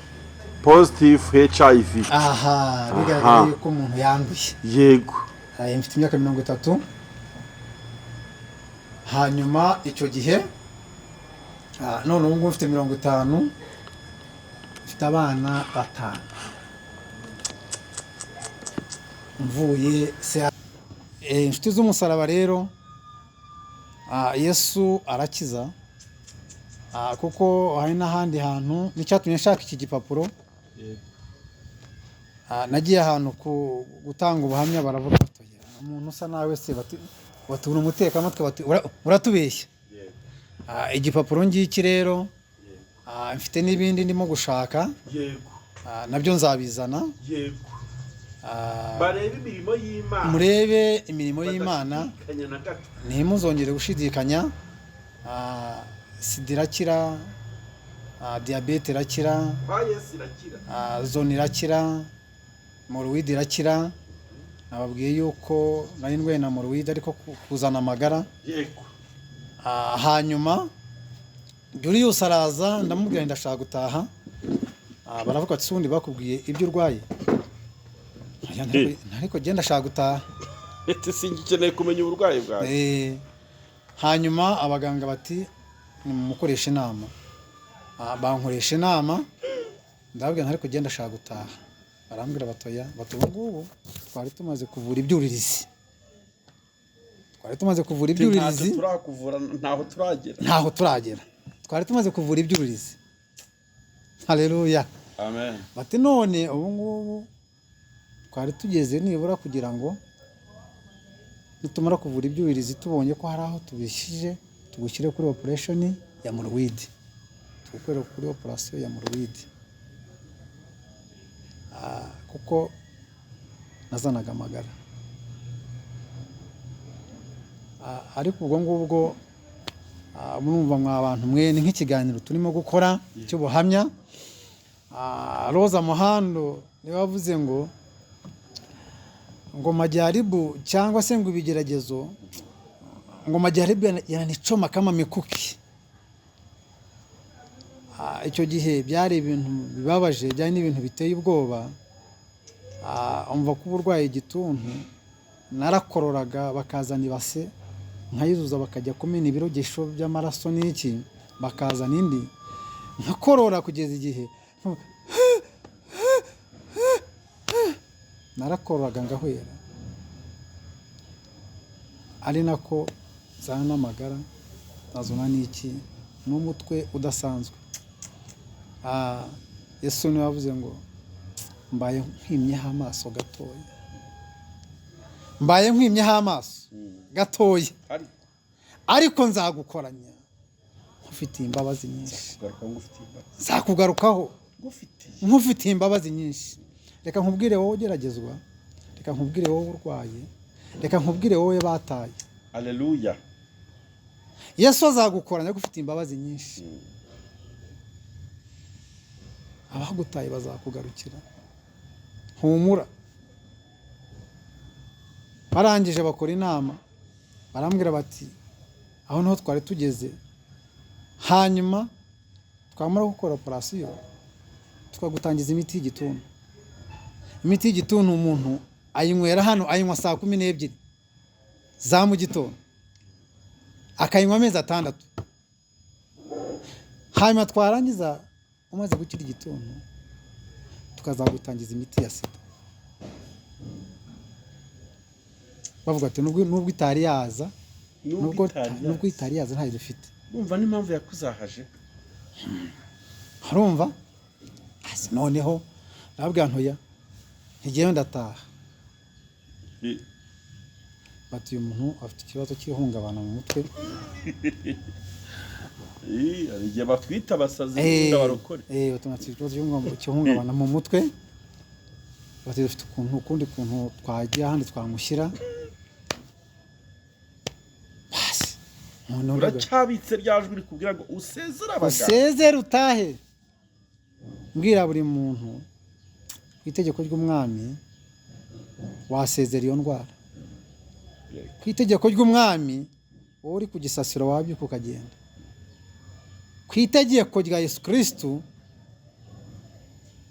Positive HIV. Aha, bigaragara yuko umuntu yanduye. Yego. Mfite imyaka 30. Hanyuma icyo gihe none ubu ngubu mfite 50, mfite abana 5. Mvuye inshuti z'umusaraba rero, Yesu arakiza, kuko hari n'ahandi hantu nicyatumye nshaka iki gipapuro. Nagiye ahantu gutanga ubuhamya, baravuga bati umuntu usa nawe se batura umutekamutwe, bati uratubeshya. Igipapuro ngiki rero, mfite n'ibindi ndimo gushaka. Yego. Nabyo nzabizana. Yego. Barebe imirimo y'Imana. Murebe imirimo y'Imana, ntimuzongere gushidikanya. Sida irakira, diyabete irakira, zone irakira, moruwide irakira. Nababwiye yuko nari ndwaye na moruwide, ariko kuzana amagara. Yego. Hanyuma Julius araza, ndamubwira ndashaka gutaha. Baravuga ati ubundi bakubwiye ibyo urwaye? Ariko genda ndashaka gutaha. Ese singikeneye kumenya uburwayi bwawe. Hanyuma abaganga bati nimukoreshe inama. Bankoresha inama, ndababwira ariko genda ndashaka gutaha. Barambwira batoya bati ubu ngubu twari tumaze kuvura ibyuririzi. Twari tumaze kuvura ibyuririzi. Turakuvura ntaho turagera. Ntaho turagera. Twari tumaze kuvura ibyuririzi. Haleluya. Amen. Bati none ubu ngubu twari tugeze nibura kugira ngo nitumara kuvura ibyuririzi tubonye ko hari aho tubishije Tugushyire kuri operation ya hémorroïde, tugukorere kuri operation ya hémorroïde." Kuko nazanaga amagara. Ariko ubwo ngubwo, murumva mwa bantu mwe, ni nk'ikiganiro turimo gukora cy'ubuhamya. Roza Muhando niwe wavuze ngo majaribu cyangwa se ngo ibigeragezo, ngo majaribu yananichoma kama mikuki. Icyo gihe byari ibintu bibabaje, byari n'ibintu biteye ubwoba. Umva ko uburwayi igituntu, narakororaga bakazana ibase nkayizuza, bakajya kumena ibirogesho by'amaraso n'iki, bakazana indi nkakorora kugeza igihe narakororaga ngahwera, ari nako nzana n'amagara nazana n'iki n'umutwe udasanzwe. Yesu niwe wavuze ngo mbaye nkwimyeho amaso gatoya, mbaye nkwimyeho amaso gatoya, ariko nzagukoranya nkufitiye imbabazi nyinshi, nzakugarukaho nkufitiye imbabazi nyinshi. Reka nkubwire wowe ugeragezwa, reka nkubwire wowe urwaye, reka nkubwire wowe bataye. Haleluya. Yesu azagukoranya agufitiye imbabazi nyinshi. Abagutaye bazakugarukira. Humura. Barangije bakora inama, barambwira bati aho niho twari tugeze, hanyuma twamara gukora operation tukagutangiza imiti y'igituntu. Imiti y'igituntu umuntu ayinywera hano, ayinywa saa 12 za mu gitondo, akayinywa amezi 6. Hanyuma twarangiza umaze gukira igituntu tukazagutangiza imiti ya sida. Bavuga ati nubwo itari yaza, nubwo itari yaza ntayo dufite. Urumva n'impamvu yakuzahaje. Harumva? Noneho nababwira ntoya ntigiye ndataha. Bati uyu muntu afite ikibazo cy'ihungabana mu mutwe. Igihe batwita abasazi n'abarokore. Batwita ikibazo cy'ihungabana mu mutwe. Bati dufite ukuntu ukundi kuntu twagiye ahandi twamushyira. Basi uracyabitse ryajwi rikubwira ngo usezere abaganga, usezere utahe. Mbwira buri muntu ku itegeko ry'umwami wasezera iyo ndwara. Ku itegeko ry'umwami wowe uri ku gisasiro wabyuka ukagenda. Ku itegeko rya Yesu Kristo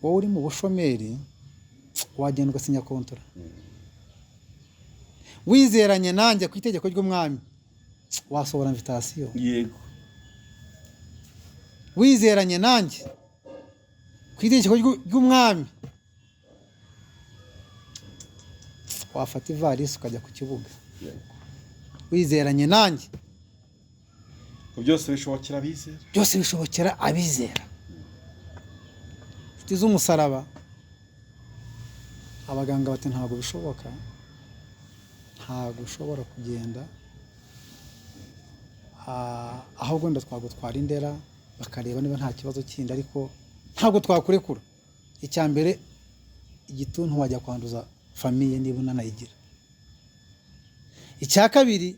wowe uri mu bushomeri wagenda ugasinya kontora. Wizeranye nanjye ku itegeko ry'umwami wasohora invitation. Yego. Wizeranye nanjye ku itegeko ry'umwami wafata ivarisi ukajya ku kibuga. Yego. Wizeranye nanjye byose bishobokera abizera, byose bishobokera abizera. Inshuti z'umusaraba, abaganga bati ntabwo bishoboka, ntabwo ushobora kugenda, ahubwo wenda twagutwara indera bakareba niba nta kibazo kindi, ariko ntabwo twakurekura. Icya mbere igituntu wajya kwanduza famiye niba unanayigira. Icya kabiri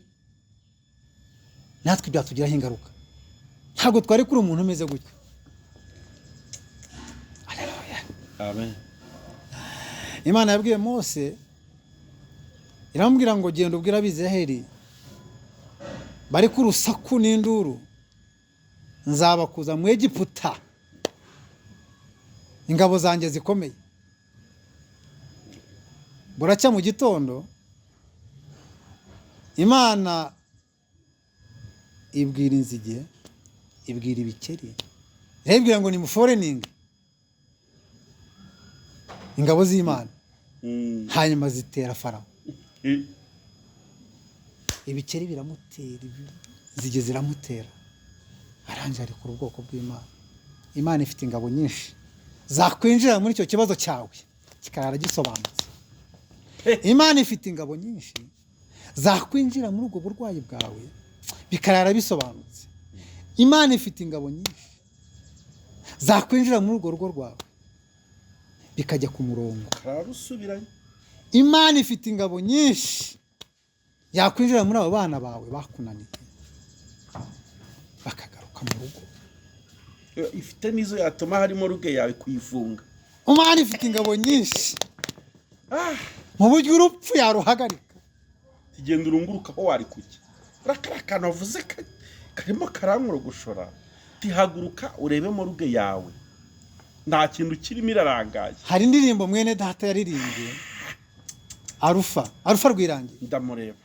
natwe byatugiraho ingaruka, ntabwo twarekura umuntu umeze gutyo. Haleluya. Amen. Imana yabwiye Mose, iramubwira ngo genda ubwira Abisiraheli bari ku rusaku n'induru, nzabakuza mu Egiputa ingabo zanjye zikomeye. Buracya mu gitondo Imana ibwira inzige, ibwira ibikeri, irabwira ngo ni muforeningi ingabo z'Imana. Hanyuma zitera Farawo. Ibikeri biramutera, inzige ziramutera, arangije arekura ubwoko bw'Imana. Imana ifite ingabo nyinshi zakwinjira muri icyo kibazo cyawe kikarara gisobanutse. Imana ifite ingabo nyinshi zakwinjira muri ubwo burwayi bwawe Bikarara bisobanutse. Imana ifite ingabo nyinshi zakwinjira muri urwo rugo rwawe bikajya ku murongo. Imana ifite ingabo nyinshi yakwinjira muri abo bana bawe bakunaniye bakagaruka mu rugo. Ifite nizo yatuma harimo ruge yawe kuyifunga. Imana ifite ingabo nyinshi mu buryo urupfu yaruhagarika. Tugenda urunguruka aho wari kujya. Rakana wavuze karimo karankurogoshora. Tihaguruka urebe mu ruge yawe. Nta kintu kirimo irarangaye. Hari indirimbo mwene data yaririmbye Arufa Rwirangira. Ndamureba.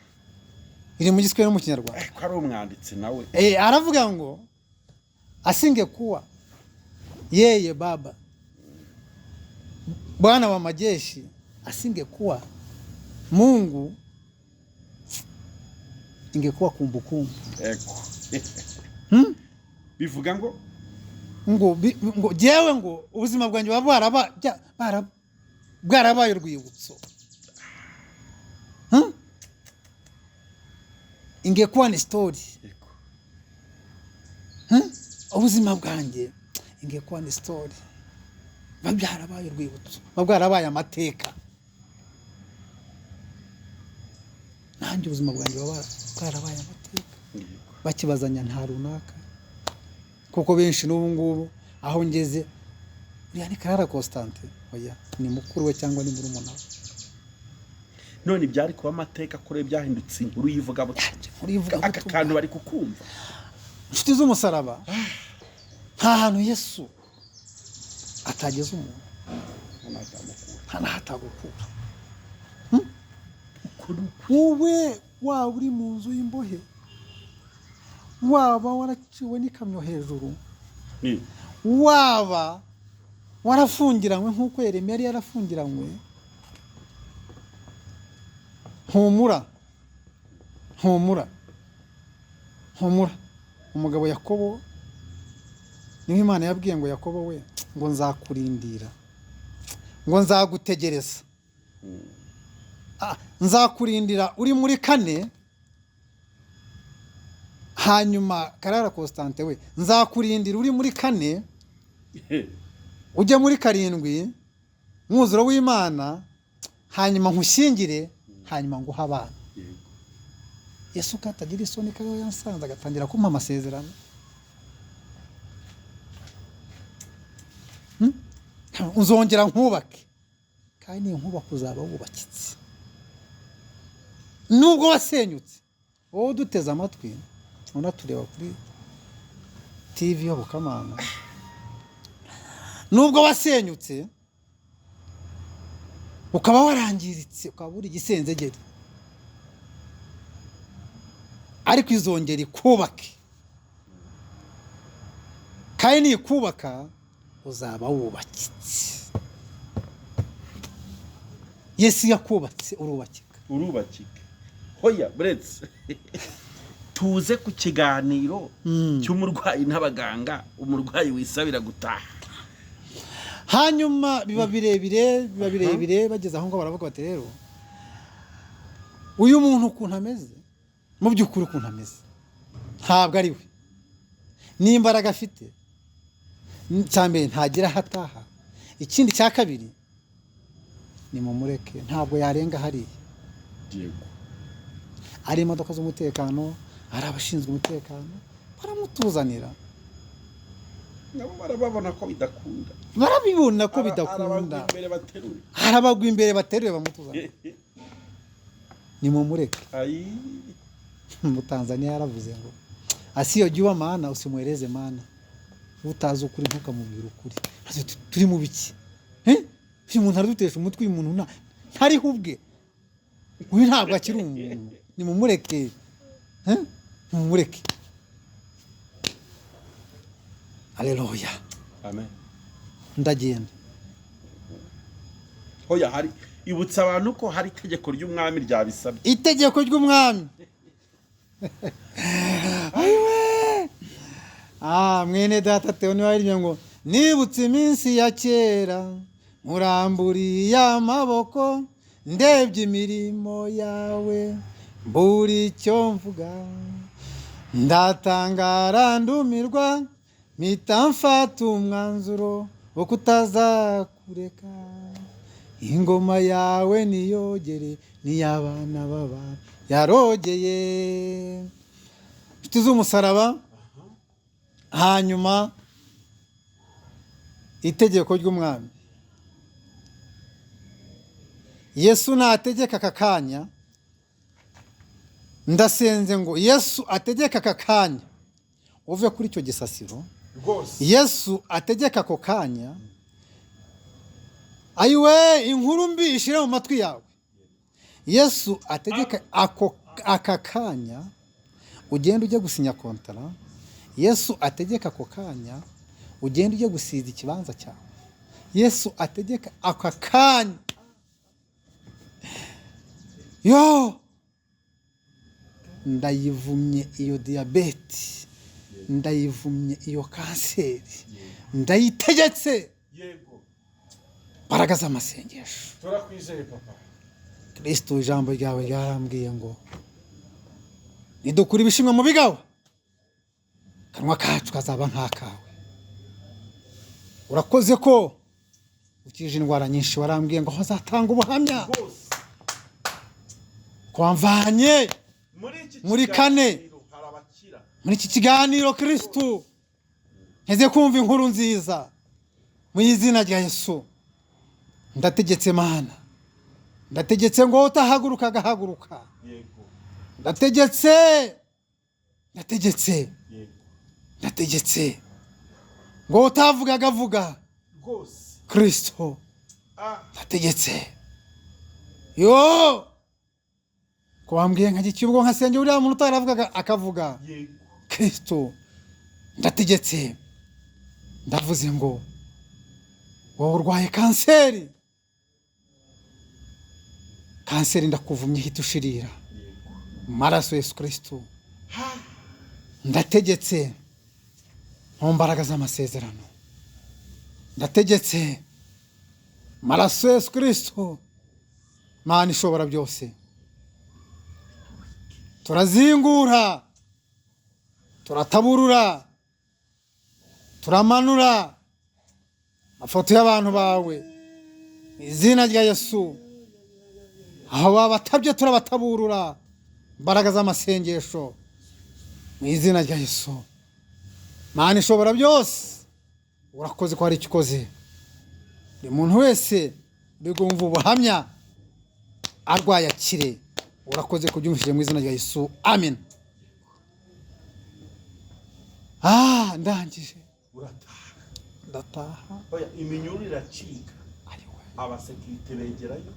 Iri mu Giswahili no mu Kinyarwanda. Ko ari umwanditsi nawe. Aravuga ngo asingekuwa yeye baba Bwana wa majeshi, asingekuwa Mungu ingekuwa kumbukumbu. Ego. Bivuga ngo ngo jewe ngo ubuzima bwanjye bwarabaye urwibutso. Ingekuwa ni story. Ubuzima bwanjye ingekuwa ni story. Babyarabaye urwibutso, babwarabaye amateka. Nanjye ubuzima bwanjye bwarabaye amateka. Bakibazanya nta runaka. Kuko benshi n'ubu ngubu aho ngeze uriya ni Karara Constantin, oya ni mukuru we cyangwa ni murumuna we. None byari kuba amateka kure byahindutse inkuru yivuga aka kantu bari kukumva. Inshuti z'umusaraba, nta hantu Yesu atageze umuntu, nta hatagukura. Wowe waba uri mu nzu y'imbohe, waba waraciwe n'ikamyo hejuru, waba warafungiranywe nk'uko Yeremiya yari yarafungiranywe, humura humura humura. Umugabo Yakobo niho Imana yabwiye ngo Yakobo we ngo nzakurindira, ngo nzagutegereza, nzakurindira uri muri 4. Hanyuma Karara Constantin we nzakurindira uri muri 4 ujye muri 7 mwuzuro w'Imana, hanyuma nkushyingire, hanyuma nguha abana. Yesu katagira isoni kariho yansanze agatangira kumpa amasezerano. Uzongera nkubake, kandi nkubaka uzaba wubakitse nubwo wasenyutse. Wowe uduteze amatwi unatureba kuri TV Yobokamana, nubwo wasenyutse ukaba warangiritse ukaba uri igisenzegeri, ariko izongera ikubake, kandi nikubaka uzaba wubakitse. Yesu yakubatse urubakika, urubakika. Hoya buretse tuze ku kiganiro cy'umurwayi n'abaganga, umurwayi wisabira gutaha. Hanyuma biba birebire bageze aho ngo baravuga bati rero uyu muntu ukuntu ameze, mu by'ukuri ukuntu ameze ntabwo ari we, n'imbaraga afite cyambere ntagira hataha. Ikindi cya kabiri ni mumureke, ntabwo yarenga hariya. Yego. Ari imodoka z'umutekano, ari abashinzwe umutekano baramutuzanira, nabo barababona ko bidakunda, barabibona ko bidakunda, arabagwa imbere bateruye bamutuzanira. Ni mumureke. Mu Tanzania yaravuze ngo asiyojua maana usimweleze maana, utazi ukuri ntukamubwira ukuri. Turi mu biki? Uyu muntu aradutesha umutwe, uyu muntu ntariho ubwe, uyu ntabwo akiri umuntu, ni mumureke. Mumureke. Haleluya. Amen. Ndagenda. Hoya hari ibutsa abantu ko hari itegeko ry'umwami ryabisabye. Itegeko ry'umwami. Ayiwe. Mwene data Theo niwe yaririmbye ngo nibutse iminsi ya kera muramburiye amaboko ndebye imirimo yawe mbura icyo mvuga. Ndatangara ndumirwa, mpita mfata umwanzuro wo kutazakureka. Ingoma yawe niyogere, n'iy'abana b'abantu yarogeye. Inshuti z'umusaraba, hanyuma itegeko ry'umwami Yesu nategeka aka kanya, ndasenze ngo Yesu ategeka aka kanya uve kuri icyo gisasiro. Yesu ategeka ako kanya, ayiwe inkuru mbi ishire mu matwi yawe. Yesu ategeka aka kanya ugenda ujya gusinya kontara. Yesu ategeka ako kanya ugenda ujya gusiza ikibanza cyawe. Yesu ategeka aka kanya. Yo, ndayivumye iyo diyabete, ndayivumye iyo kanseri, ndayitegetse. Yego. Mbaraga z'amasengesho. Turakwizeye papa. Kristo, ijambo ryawe ryarambwiye ngo nidukura ibishimwa mu bigawa, kanwa kacu kazaba nk'akawe. Urakoze ko ukije indwara nyinshi, warambwiye ngo hazatanga ubuhamya ko wamvanye muri kane. Muri iki kiganiro Kristo nkeze kumva inkuru nziza mu izina rya Yesu. Ndategetse Mana, ndategetse ngo utahaguruka agahaguruka. Ndategetse, ndategetse, ndategetse ngo utavuga agavuga. Kristo, ndategetse. Yo, ko wambwiye nka gicyubwo nkasenge uriya muntu utaravugaga akavuga. Kristo, ndategetse, ndavuze ngo wowe urwaye kanseri, kanseri ndakuvumye hita ushirira maraso Yesu Kristo. Ndategetse mu mbaraga z'amasezerano, ndategetse maraso Yesu Kristo. Mana ishobora byose, turazingura, turataburura, turamanura amafoto y'abantu bawe mu izina rya Yesu. Aho babatabye turabataburura, imbaraga z'amasengesho mu izina rya Yesu. Mana ishobora byose, urakoze ko hari icyo ukoze. Buri muntu wese uri kumva ubuhamya arwaye akire. Urakoze kubyumvishije mu izina rya Yesu, amen. Ndangije. Urataha. Ndataha. Oya, iminyururu iracika. Abasekirite begerayo.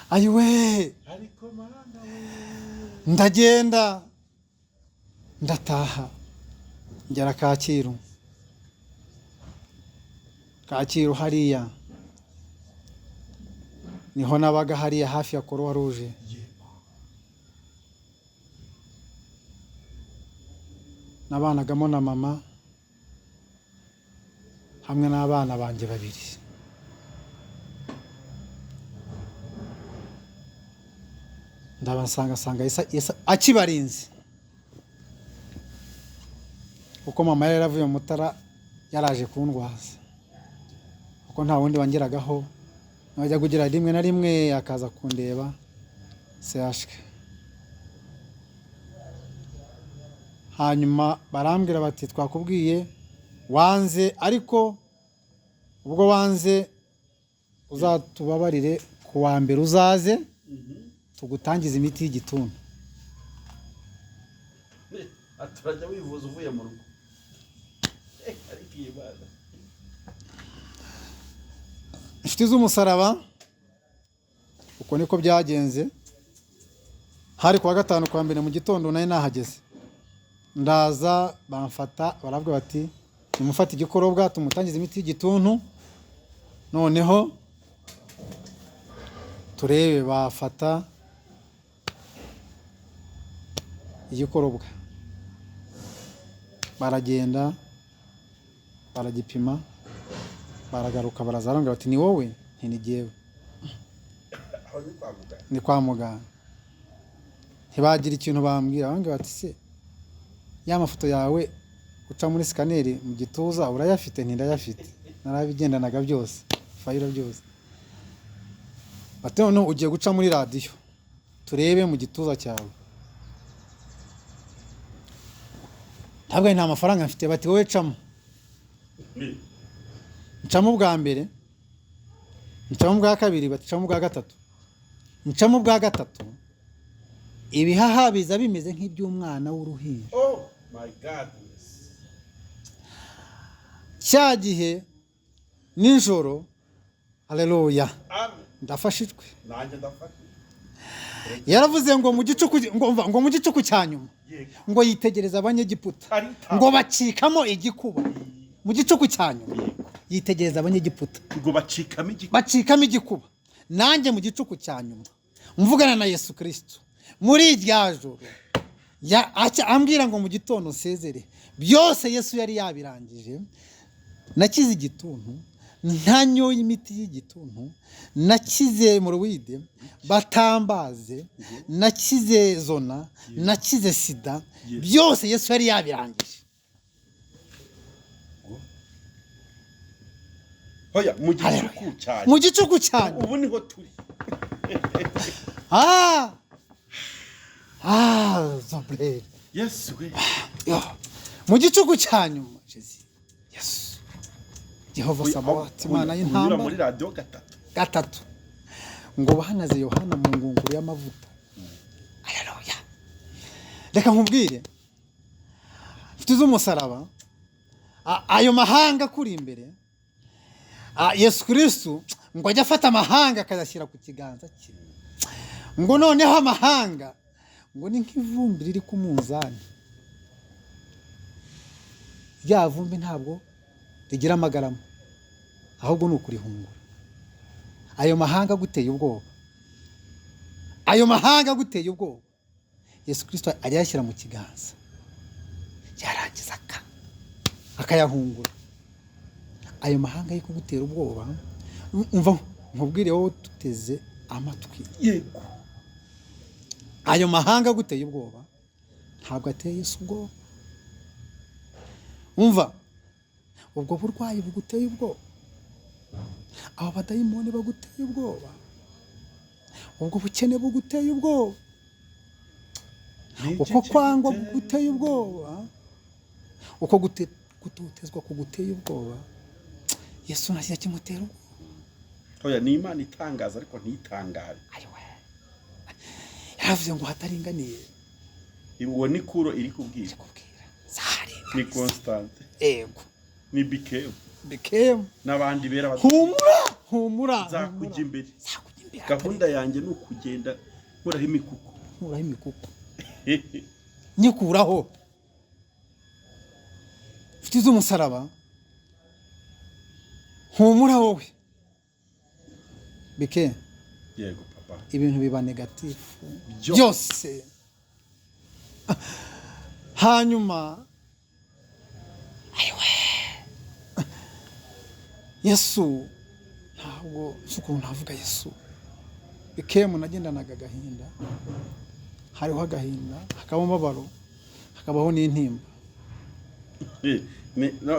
Ayiwe. Ariko Mana we. Ndagenda ndataha ngera Kacyiru. Kacyiru hariya niho nabaga, hariya hafi ya Croix Rouge. Nabanagamo na mama hamwe n'abana banjye babiri. Ndabasanga sanga Yesu akibarinze, kuko mama yari yaravuye mu Mutara yaraje kundwaza, kuko nta wundi wangeragaho. Najya kugira rimwe na rimwe akaza kundeba CHK. Hanyuma barambwira bati twakubwiye wanze, ariko ubwo wanze uzatubabarire ku wa mbere uzaze tugutangiza imiti y'igituntu. Aturajya wivuza uvuye mu rugo. Ariko iyi bana. Inshuti z'umusaraba, uko niko byagenze. Hari kuwa gatanu kwa mbere mu gitondo nari nahageze, ndaza bamfata baravuga bati nimufate igikorobwa tumutangize imiti y'igituntu, noneho turebe. Bafata igikorobwa baragenda baragipima, baragaruka baraza barambwira bati ni wowe? Nti ni jyewe. Ni kwa muganga. Ntibagira ikintu bambwira, bambwira bati se ya mafoto yawe uca muri scanner mu gituza urayafite? Ntindayafite, narabigendanaga byose, fayiro byose. Bati noneho ugiye guca muri radiyo turebe mu gituza cyawe. Ntabwo nta mafaranga mfite, bati wowe camo. Ncamo bwa mbere, ncamo bwa kabiri, bati camo bwa gatatu. Ncamo bwa gatatu, ibihaha biza bimeze nk'iby'umwana w'uruhinja. Oh my God. Cya gihe nijoro, haleluya, ndafashijwe. Nanjye ndafashijwe. Yaravuze ngo mu gicuku, ngo mu gicuku cya nyuma, ngo yitegereza abanyegiputa, ngo bacikamo igikuba. Mu gicuku cya nyuma yitegereza abanyegiputa, ngo bacikamo igikuba. Nanjye mu gicuku cya nyuma mvugana na Yesu Kristo muri irya joro, ambwira ngo mu gitondo nsezere. Byose Yesu yari yabirangije. Nakize igituntu, ntanyoye imiti y'igituntu, nakize muruwide batambaze, nakize zona, nakize sida, byose Yesu yari yabirangije. Hoya mu gicuku cyane, mu gicuku cyane, ubu niho turi. Zoblere. Yesu we. Mu gicuku cya nyuma, Yesu Jehova Sabaoth, Imana y'intambara, muri radio gatatu ngo bahanaze Yohana mu ngunguru y'amavuta. Haleluya. Reka nkubwire, mfite z'umusaraba, ayo mahanga kuri imbere, Yesu Kristo ngo ajya afata amahanga akayashyira ku kiganza cye, ngo noneho amahanga ngo ni nk'ivumbi riri ku munzani. Rya vumbi ntabwo rigira amagarama, ahubwo ni ukurihungura. Ayo mahanga aguteye ubwoba, ayo mahanga aguteye ubwoba, Yesu Kristo ajya mu kiganza, yarangiza akayahungura. Ayo mahanga yo kugutera ubwoba, umva nkubwire wowe tuteze amatwi. Yego. Ayo mahanga aguteye ubwoba ntabwo ateye Yesu ubwoba. Umva, ubwo burwayi buguteye ubwoba, abo badayimoni baguteye ubwoba, ubwo bukene buguteye ubwoba, uko kwangwa buguteye ubwoba, uko gutotezwa kuguteye ubwoba, Yesu nta kimutera ubwoba. Oya, ni Imana itangaza ariko ntitangare. Ayiwe, yaravuze ngo hataringaniye. Uwo ni kuro iri kubwira. Ni Constante. Ego. Ni Bikemu. Bikemu. N'abandi bera humura, humura. Nzakujya imbere. Gahunda yanjye ni ukugenda nkuraho imikuku. Nkuraho imikuku. Nyikuraho. Mfite z'umusaraba. Humura wowe. Bike. Yego papa. Ibintu biba negatifu byose. Hanyuma ayiwe, Yesu ntabwo ukuntu navuga Yesu. Bikemu nagendanaga agahinda, hariho agahinda, hakabaho umubabaro, hakabaho n'intimba.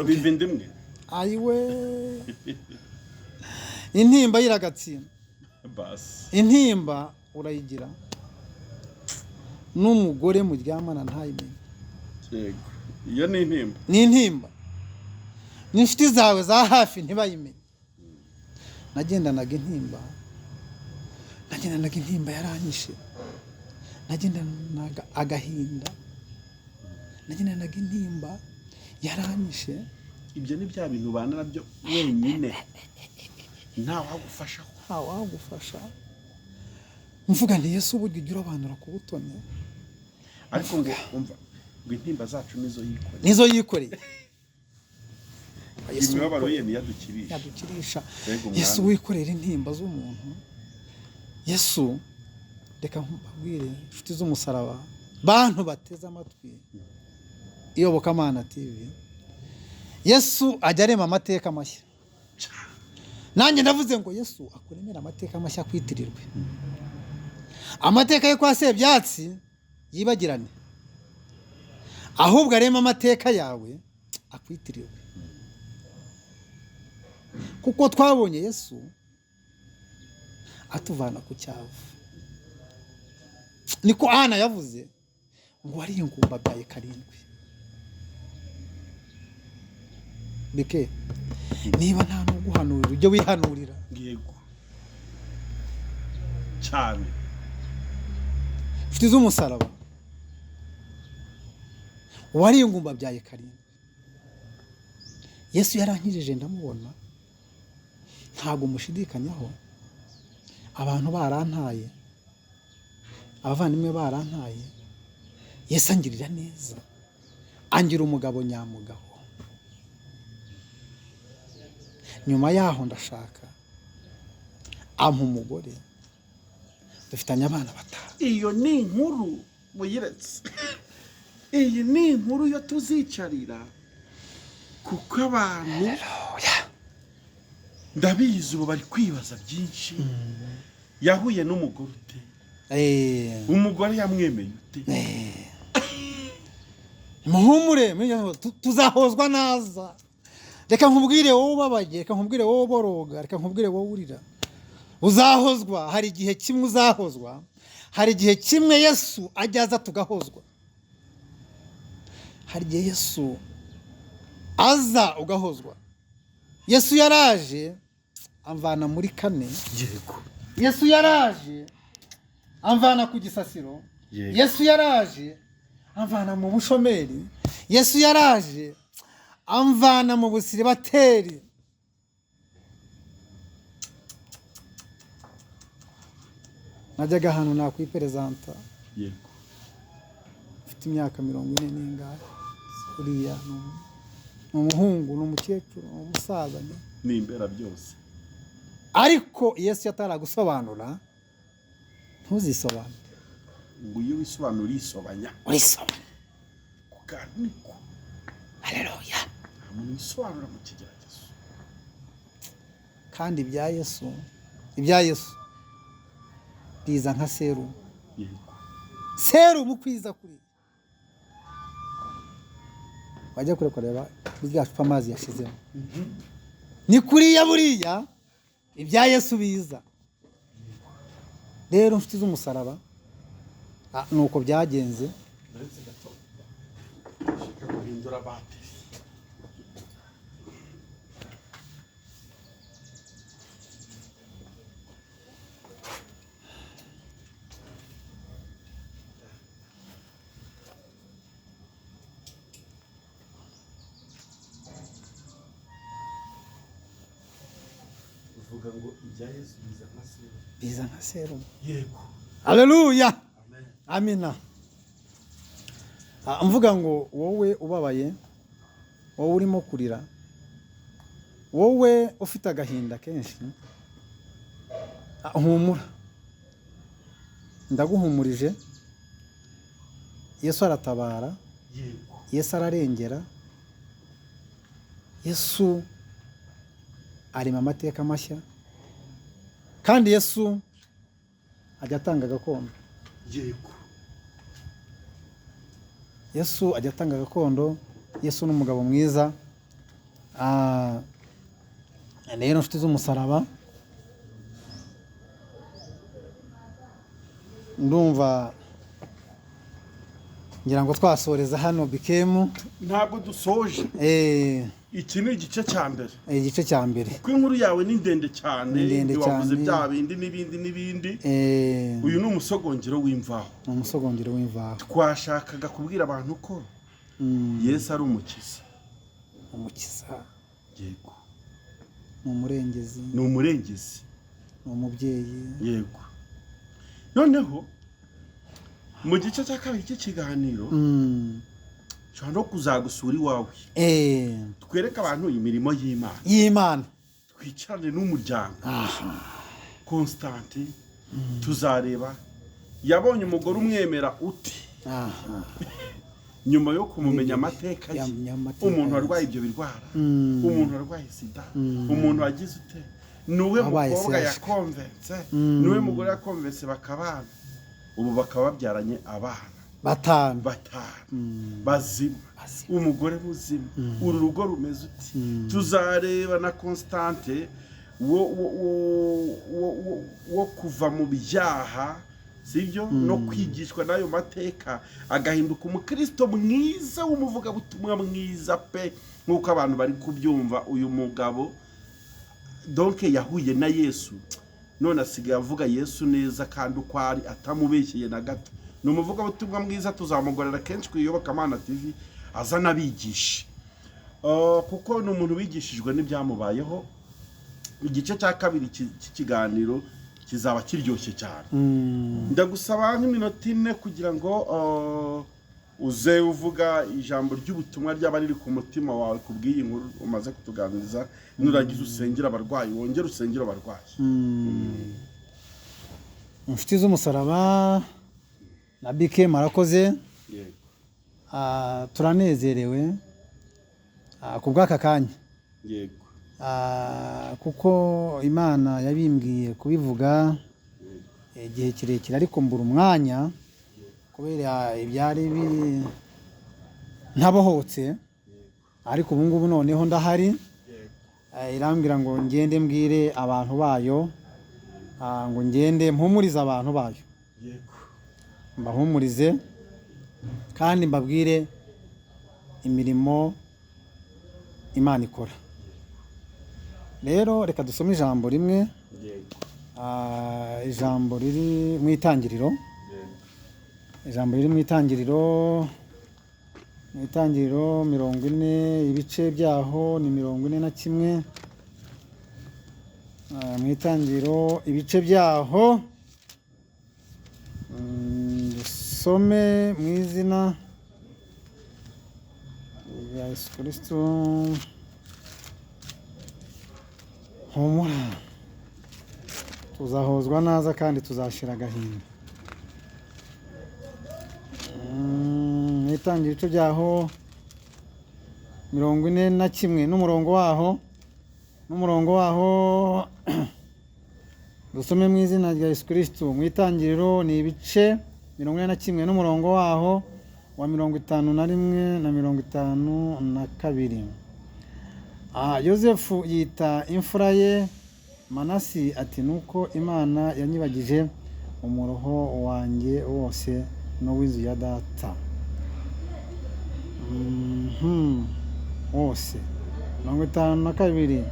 Biva indimwe. Ayiwe, intimba yiragatsinda. Bas. Intimba urayigira n'umugore muryamana ntayimenye. Yego. Iyo ni intimba. Ni intimba. N'inshuti zawe za hafi ntibayimenye. Nagendanaga intimba. Nagendanaga intimba yaranyishe. Nagendanaga agahinda. Nagendanaga intimba yaranyishe. Ibyo ni bya bintu ubana nabyo wenyine. Nta wagufasha. Nta wagufasha. Mvuga nti Yesu uburyo ugira abantu rakubutone. Ariko ngo umva ngo intimba zacu nizo yikoreye. Nizo yikoreye. Imibabaro ye niyadukirisha. Yadukirisha. Yesu wikorera intimba z'umuntu. Yesu, reka mbabwire inshuti z'umusaraba, bantu bateze amatwi Iyobokamana TV. Yesu ajya arema amateka mashya. Nanjye ndavuze ngo Yesu akuremera amateka mashya kwitirirwe. Amateka yo kwa Sebyatsi yibagirane, ahubwo arema amateka yawe akwitiriwe. Kuko twabonye Yesu atuvana ku cyavu. Niko Ana yavuze ngo ari ingumba byaye 7. Bike niba nta n'uguhanurira ujye wihanurira. Yego cyane. Inshuti z'umusaraba, wari ingumba byaye 7. Yesu yarankijije ndamubona, ntabwo mushidikanyaho. Abantu barantaye, abavandimwe barantaye, Yesu angirira neza, angira umugabo nyamugabo. Nyuma yaho ndashaka, ampa umugore, dufitanye abana 5. Iyo ni inkuru muyiretse, iyi ni inkuru yo tuzicarira, kuko abantu ndabizi ubu bari kwibaza byinshi. Yahuye n'umugore ute? Umugore yamwemeye ute? Muhumure, tuzahozwa naza. Reka nkubwire wowe ubabaye, reka nkubwire wowe uboroga, reka nkubwire wowe urira, uzahozwa. Hari igihe kimwe uzahozwa, hari igihe kimwe Yesu ajya aza tugahozwa, hari igihe Yesu aza ugahozwa. Yesu yaraje amvana muri 4. Yego. Yesu yaraje amvana ku gisasiro. Yesu yaraje amvana mu bushomeri. Yesu yaraje amvana mu busiribateri. Najyaga ahantu nakwiperezanta. Yego. Mfite imyaka 40 n'ingahe. Uriya ni umuhungu, ni umukecuru, ni umusaza, ni imbera byose. Ariko Yesu yataragusobanura ntuzisobanure. Ngo iyo wisobanura urisobanya. Urisobanya. Kuganiko. Haleluya. Nta muntu wisobanura mu kigeragezo. Kandi ibya Yesu biza nka serumu. Yego. Serumu kwiza kuri. Wajya kure kureba rya cupa amazi yashizemo. Ni kuriya buriya ibya Yesu biza. Rero nshuti z'umusaraba, nuko byagenze. Guhindura batiri. Uvuga ngo ibya Yesu biza nka serumu. Biza nka serumu. Yego. Haleluya. Amen. Amina. Mvuga ngo wowe ubabaye, wowe urimo kurira, wowe ufite agahinda kenshi, humura. Ndaguhumurije. Yesu aratabara. Yego. Yesu ararengera. Yesu arema amateka mashya. Kandi Yesu ajya atanga gakondo. Yego. Yesu ajya atanga gakondo. Yesu ni umugabo mwiza. Rero nshuti z'umusaraba, ndumva ngira ngo twasoreza hano bikemu. Ntabwo dusoje. Iki ni igice cya mbere. Igice cya mbere. Kuko inkuru yawe ni ndende cyane, wavuze bya bindi n'ibindi n'ibindi. Uyu ni umusogongero w'imvaho. Ni umusogongero w'imvaho. Twashakaga kubwira abantu ko Yesu ari umukiza. Umukiza. Yego. Ni umurengezi. Ni umurengezi. Ni umubyeyi. Yego. Noneho mu gice cya kabiri cy'ikiganiro nshobora no kuzagusura iwawe. Twereke abantu imirimo y'Imana. Y'Imana. Twicarane n'umuryango. Constantine tuzareba yabonye umugore umwemera uti. Nyuma yo kumumenya amateka ye, umuntu warwaye ibyo birwara, umuntu warwaye sida, umuntu wagize ute, nuwe mukobwa yakonvense, nuwe mugore yakonvense bakabana, ubu bakaba babyaranye abana. Batanu. Batanu bazima, umugore muzima, uru rugo rumeze uti. Tuzareba na Constante wo kuva mu byaha, sibyo, no kwigishwa n'ayo mateka agahinduka umukristo mwiza w'umuvugabutumwa mwiza pe, nk'uko abantu bari kubyumva. Uyu mugabo donc yahuye na Yesu, none asigaye avuga Yesu neza kandi uko ari, atamubeshyeye na gato. Ni umuvugabutumwa mwiza, tuzamugorera kenshi ku Iyobokamana TV azana abigisha, kuko ni umuntu wigishijwe n'ibyamubayeho. Igice cya kabiri cy'ikiganiro kizaba kiryoshye cyane. Ndagusaba nk'iminota 4 kugira ngo uze uvuga ijambo ry'ubutumwa ryaba riri ku mutima wawe ku bw'iyi nkuru umaze kutuganiriza. Nurangiza usengera abarwayi, wongere usengera abarwayi. Inshuti z'umusaraba na BK marakoze. Yego. Turanezerewe ku bw'aka kanya. Yego. Kuko Imana yabimbwiye kubivuga igihe kirekire, ariko mbura umwanya kubera ibyari ntabohotse, ariko ubu ngubu noneho ndahari. Irambwira ngo ngende mbwire abantu bayo, ngo ngende mpumurize abantu bayo. Yego. Mbahumurize kandi mbabwire imirimo Imana ikora. Rero reka dusome ijambo rimwe. Yego. Ijambo riri mu itangiriro. Ijambo riri mu itangiriro, mu itangiriro 40, ibice byaho ni 41. Mu itangiriro ibice byaho, dusome mu izina rya Yesu Kristo. Humura, tuzahozwa naza kandi tuzashira agahinda. Mu itangiriro ibice byaho 41 n'umurongo waho, dusome mu izina rya Yesu Kristo. Mu itangiriro ni ibice 41 n'umurongo waho wa 51 na 52. Yosefu yita imfura ye Manasi ati nuko Imana yanyibagije umuruho wanjye wose n'uw'inzu ya data. Wose. 52.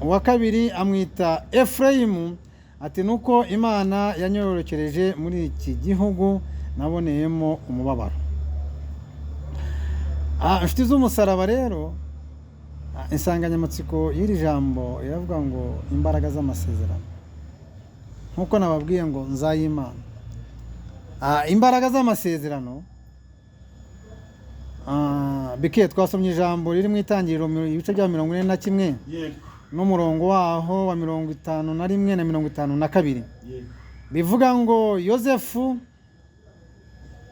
Uwa kabiri amwita Efurayimu ati nuko Imana yanyororokereje muri iki gihugu naboneyemo umubabaro. Inshuti z'umusaraba rero, insanganyamatsiko y'iri jambo iravuga ngo imbaraga z'amasezerano. Nkuko nababwiye ngo nzayimana. Imbaraga z'amasezerano. Bike twasomye ijambo riri mu itangiriro ibice bya 41. Yego. N'umurongo waho wa 51 na 52. Yego. Bivuga ngo Yosefu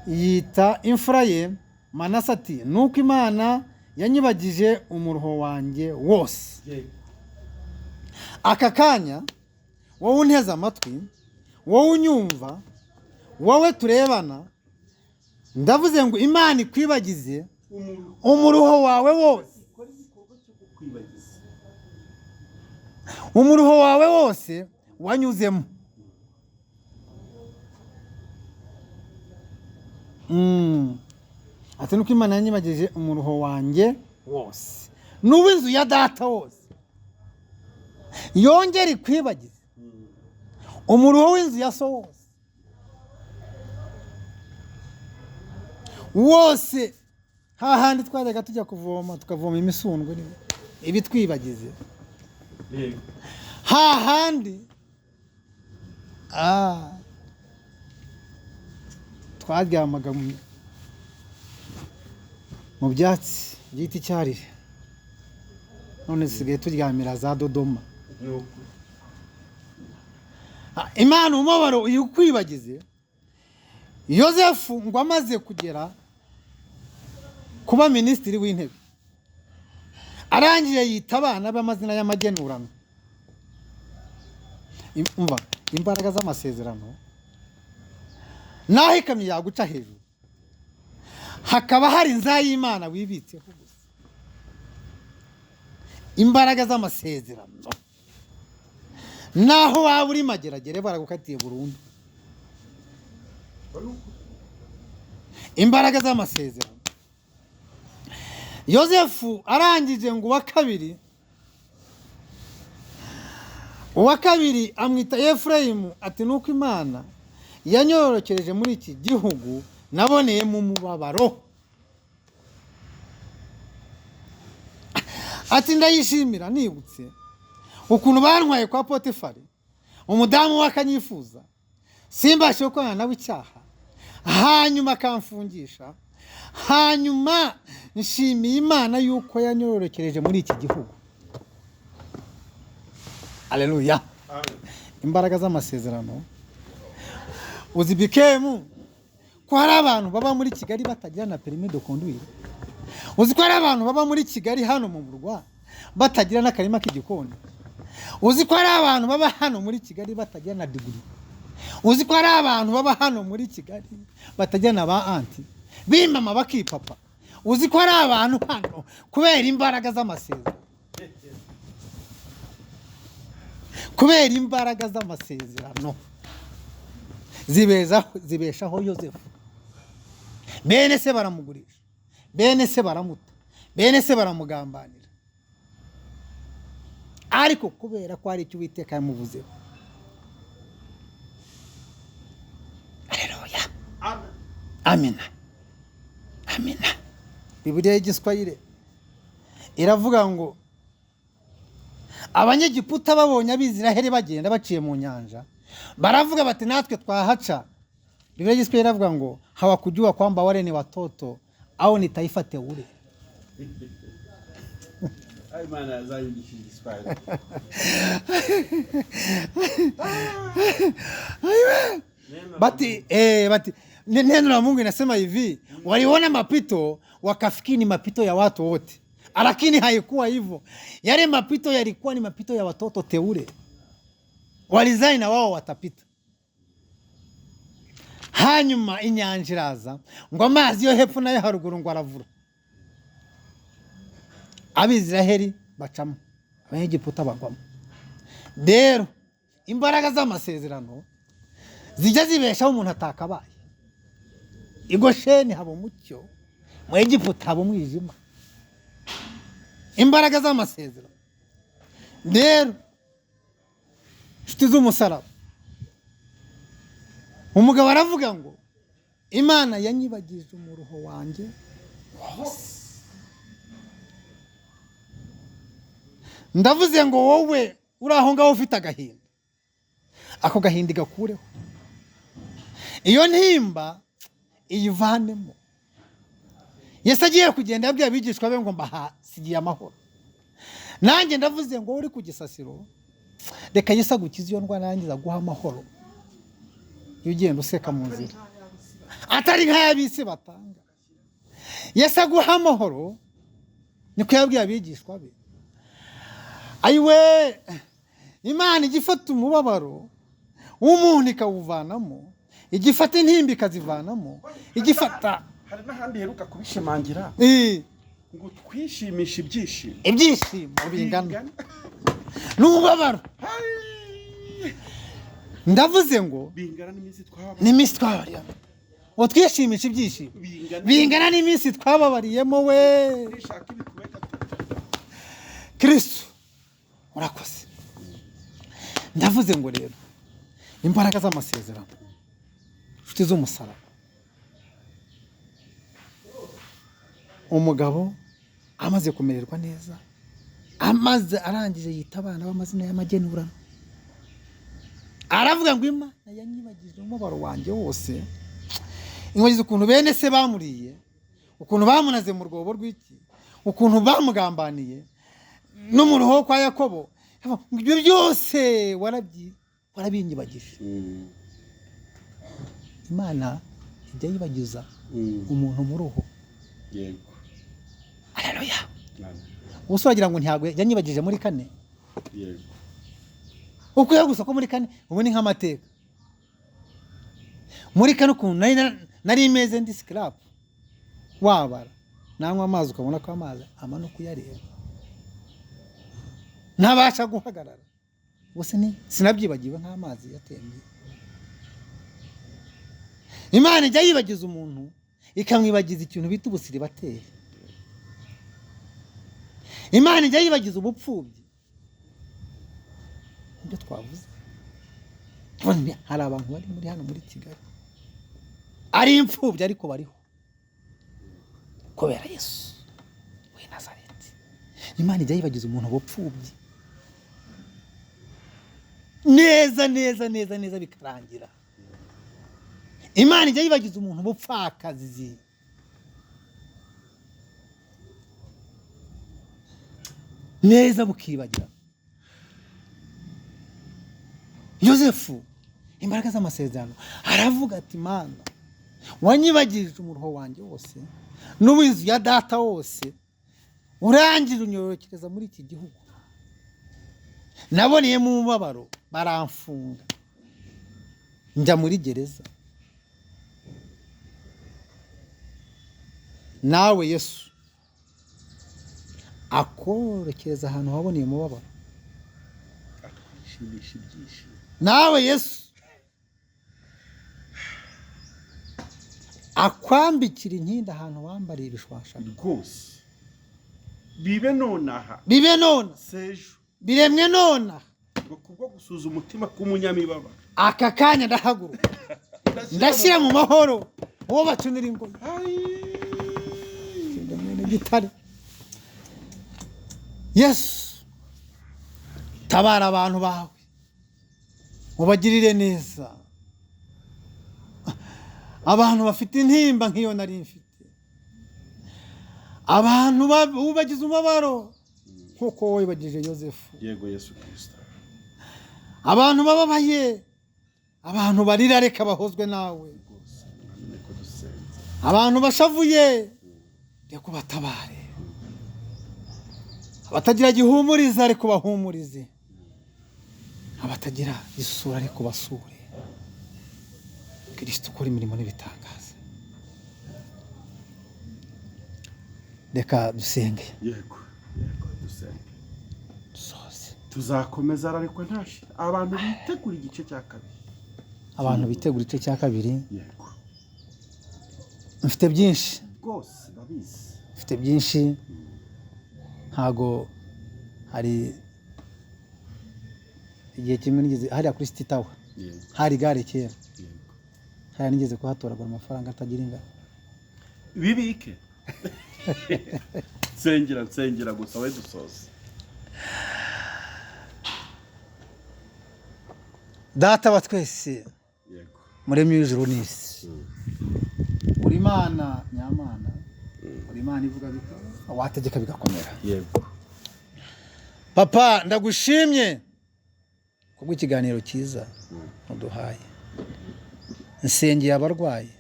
yita imfura ye Manase ati nuko Imana yanyibagije umuruho wanjye wose. Yego. Aka kanya wowe unteze amatwi, wowe unyumva, wowe turebana, ndavuze ngo Imana ikwibagize umuruho wawe wose. Umuruho wawe wose wanyuzemo. Ati nuko Imana yanyibagije umuruho wanjye wose n'uw'inzu ya data wose, yongera ikwibagize umuruho w'inzu ya so wose wose. Hahandi twajyaga tujya kuvoma tukavoma imisundwe ibitwibagize. Hahandi twaryamaga mu byatsi by'igiti cyarire, none dusigaye turyamira za Dodoma. Imana umubabaro uyikwibagize. Yosefu ngo amaze kugera kuba minisitiri w'intebe, arangije yita abana b'amazina y'amagenurano. Umva imbaraga z'amasezerano, naho ikamyo yaguca hejuru. Hakaba hari Nzayimana wibitseho gusa. Imbaraga z'amasezerano. Naho waba uri Mageragere baragukatiye burundu. Imbaraga z'amasezerano. Yosefu arangije ngo uwa kabiri amwita Efurayimu, ati nuko Imana yanyororokereje muri iki gihugu naboneye mu mubabaro. Ati ndayishimira nibutse ukuntu bantwaye kwa Potifari, umudamu we akanyifuza, simbashe gukorana nawe icyaha, hanyuma akamfungisha, hanyuma nshimiye Imana yuko yanyororokereje muri iki gihugu. Haleluya. Imbaraga z'amasezerano. Uzi bikemu ko hari abantu baba muri Kigali batagira na permis de conduire. Uzi ko hari abantu baba muri Kigali hano mu murwa batagira n'akarima k'igikoni. Uzi ko hari abantu baba hano muri Kigali batagira na degree. Uzi ko hari abantu baba hano muri Kigali batagira na ba anti bimama bakipapa. Uzi ko hari abantu hano kubera imbaraga z'amasezerano, kubera imbaraga z'amasezerano zibeshaho Yosefu. Bene se baramugurisha, bene se baramuta, bene se baramugambanira, ariko kubera ko ari icyo Uwiteka yamuvuzeho. Haleluya. Amina. Amina. Bibiliya y'Igiswahili iravuga ngo Abanyegiputa babonye Abisiraheli bagenda baciye mu nyanja, baravuga bati natwe twahaca. Bibiliya y'Igiswahili iravuga ngo hawakujua kwamba wale ni watoto au ni taifa teule. Imana yazanyigishije Igiswahili. Bati neno la Mungu inasema hivi, waliona mapito wakafikiri ni mapito ya watu wote, lakini haikuwa hivyo. Yale mapito yalikuwa ni mapito ya watoto teule, walizai na wao watapita. Hanyuma inyanja iraza ngo amazi yo hepfo nayo haruguru ngo aravura, Abisiraheli bacamo, Abanyegiputa bagwamo. Rero imbaraga z'amasezerano zijya zibeshaho umuntu atakabaye. I Gosheni haba umucyo, mu Egiputa haba umwijima. Imbaraga z'amasezerano. Rero inshuti z'umusaraba, umugabo aravuga ngo Imana yanyibagije umuruho wanjye wose. Ndavuze ngo wowe uri aho ngaho ufite agahinda, ako gahinda gakureho, iyo ntimba iyivanemo. Yesu agiye kugenda yabwiye abigishwa be ngo mbahasigiye amahoro. Nanjye ndavuze ngo uri ku gisasiro, reka Yesu agukize iyo ndwara narangiza guha amahoro. Iyo ugenda useka mu nzira atari nk'ay'ab'isi batanga, Yesu aguha amahoro. Niko yabwiye abigishwa be. Ayiwe, Imana igifata umubabaro w'umuntu ikawuvanamo, igifata intimba ikazivanamo, igifata. Hari n'ahandi heruka kubishimangira ngo twishimishe ibyishimo, ibyishimo bingana n'umubabaro. Ndavuze ngo bingana n'iminsi twababariyemo, ngo twishimishe ibyishimo bingana n'iminsi twababariyemo. We Kristo urakoze. Ndavuze ngo rero imbaraga z'amasezerano, inshuti z'umusaraba, umugabo amaze kumererwa neza, amaze arangije yita abana b'amazina y'amagenurano, aravuga ngo Imana yanyibagije umubabaro wanjye wose, inkogize ukuntu bene se bamuriye, ukuntu bamunaze mu rwobo rw'iki, ukuntu bamugambaniye n'umuruho kwa Yakobo, ibyo byose warabinyibagije. Imana ijya yibagiza umuntu muruho. Yego. Haleluya. Ubu wagira ngo ntabwo yanyibagije muri kane. Yego. Ukuye gusa ko muri kane ubu ni nk'amateka. Muri kane ukuntu nari meze ndi scrap. Wabara nanywa amazi ukabona ko amazi amanuka uyareba, ntabasha guhagarara. Ubuse ni sinabyibagiwe nk'amazi yatembye. Imana ijya yibagiza umuntu ikamwibagiza ikintu bita ubusiribateri. Imana ijya yibagiza ubupfubyi. Ibyo twavuze. Hari abantu bari muri hano muri Kigali ari imfubyi ariko bariho kubera Yesu we Nazareti. Imana ijya yibagiza umuntu ubupfubyi neza neza neza neza bikarangira. Imana ijya yibagiza umuntu ubupfakazi. Neza bukibagira. Yosefu imbaraga z'amasezerano aravuga ati Mana wanyibagirije umuruho wanjye wose n'uwinzu ya data wose, urangije unyorokereza muri iki gihugu, naboneye mu mubabaro baramfunga njya muri gereza. Nawe Yesu akorokereza ahantu waboneye umubabaro, atwishimisha ibyishimo. Nawe Yesu akwambikira inkinda ahantu wambariye ibishwashana rwose. Bibe nonaha, bibe nona, sejo biremwe nonaha, ngo kubwo gusuza umutima k'umunyamibabaro. Aka kanya ndahaguruka ndashyira mu mahoro uwo bacunira ingoyi. Gitare Yesu tabara abantu bawe ubagirire neza. Abantu bafite intimba nk'iyo nari mfite, abantu ubagize umubabaro nkuko wowe wibagije Yosefu. Yego Yesu Kristo. Abantu bababaye, abantu barira reka bahozwe nawe. Abantu bashavuye reka ubatabare. Abatagira gihumuriza reka ubahumurize. Abatagira isura reka ubasure. Kristo ukora imirimo n'ibitangaza. Reka dusenge. Yego, yego dusenge. Dusoze. Tuzakomeza ariko ntashira. Abantu bitegura igice cya kabiri. Abantu bitegura igice cya kabiri. Yego. Mfite byinshi. Rwose babizi. Mfite byinshi. Ntago hari igihe kimwe nigeze hariya kuri City Tower. Hari gare kera. Hariya nigeze kuhatoragura amafaranga atagira ingano. Bibike. Nsengera gusa we dusoze. Data wa twese. Yego. Muremyi w'ijuru n'isi. Uri Imana nyamana. Uri Imana ivuga bikaba, wategeka bigakomera. Yego. Papa ndagushimye kubwo ikiganiro cyiza uduhaye. Nsengeye abarwayi,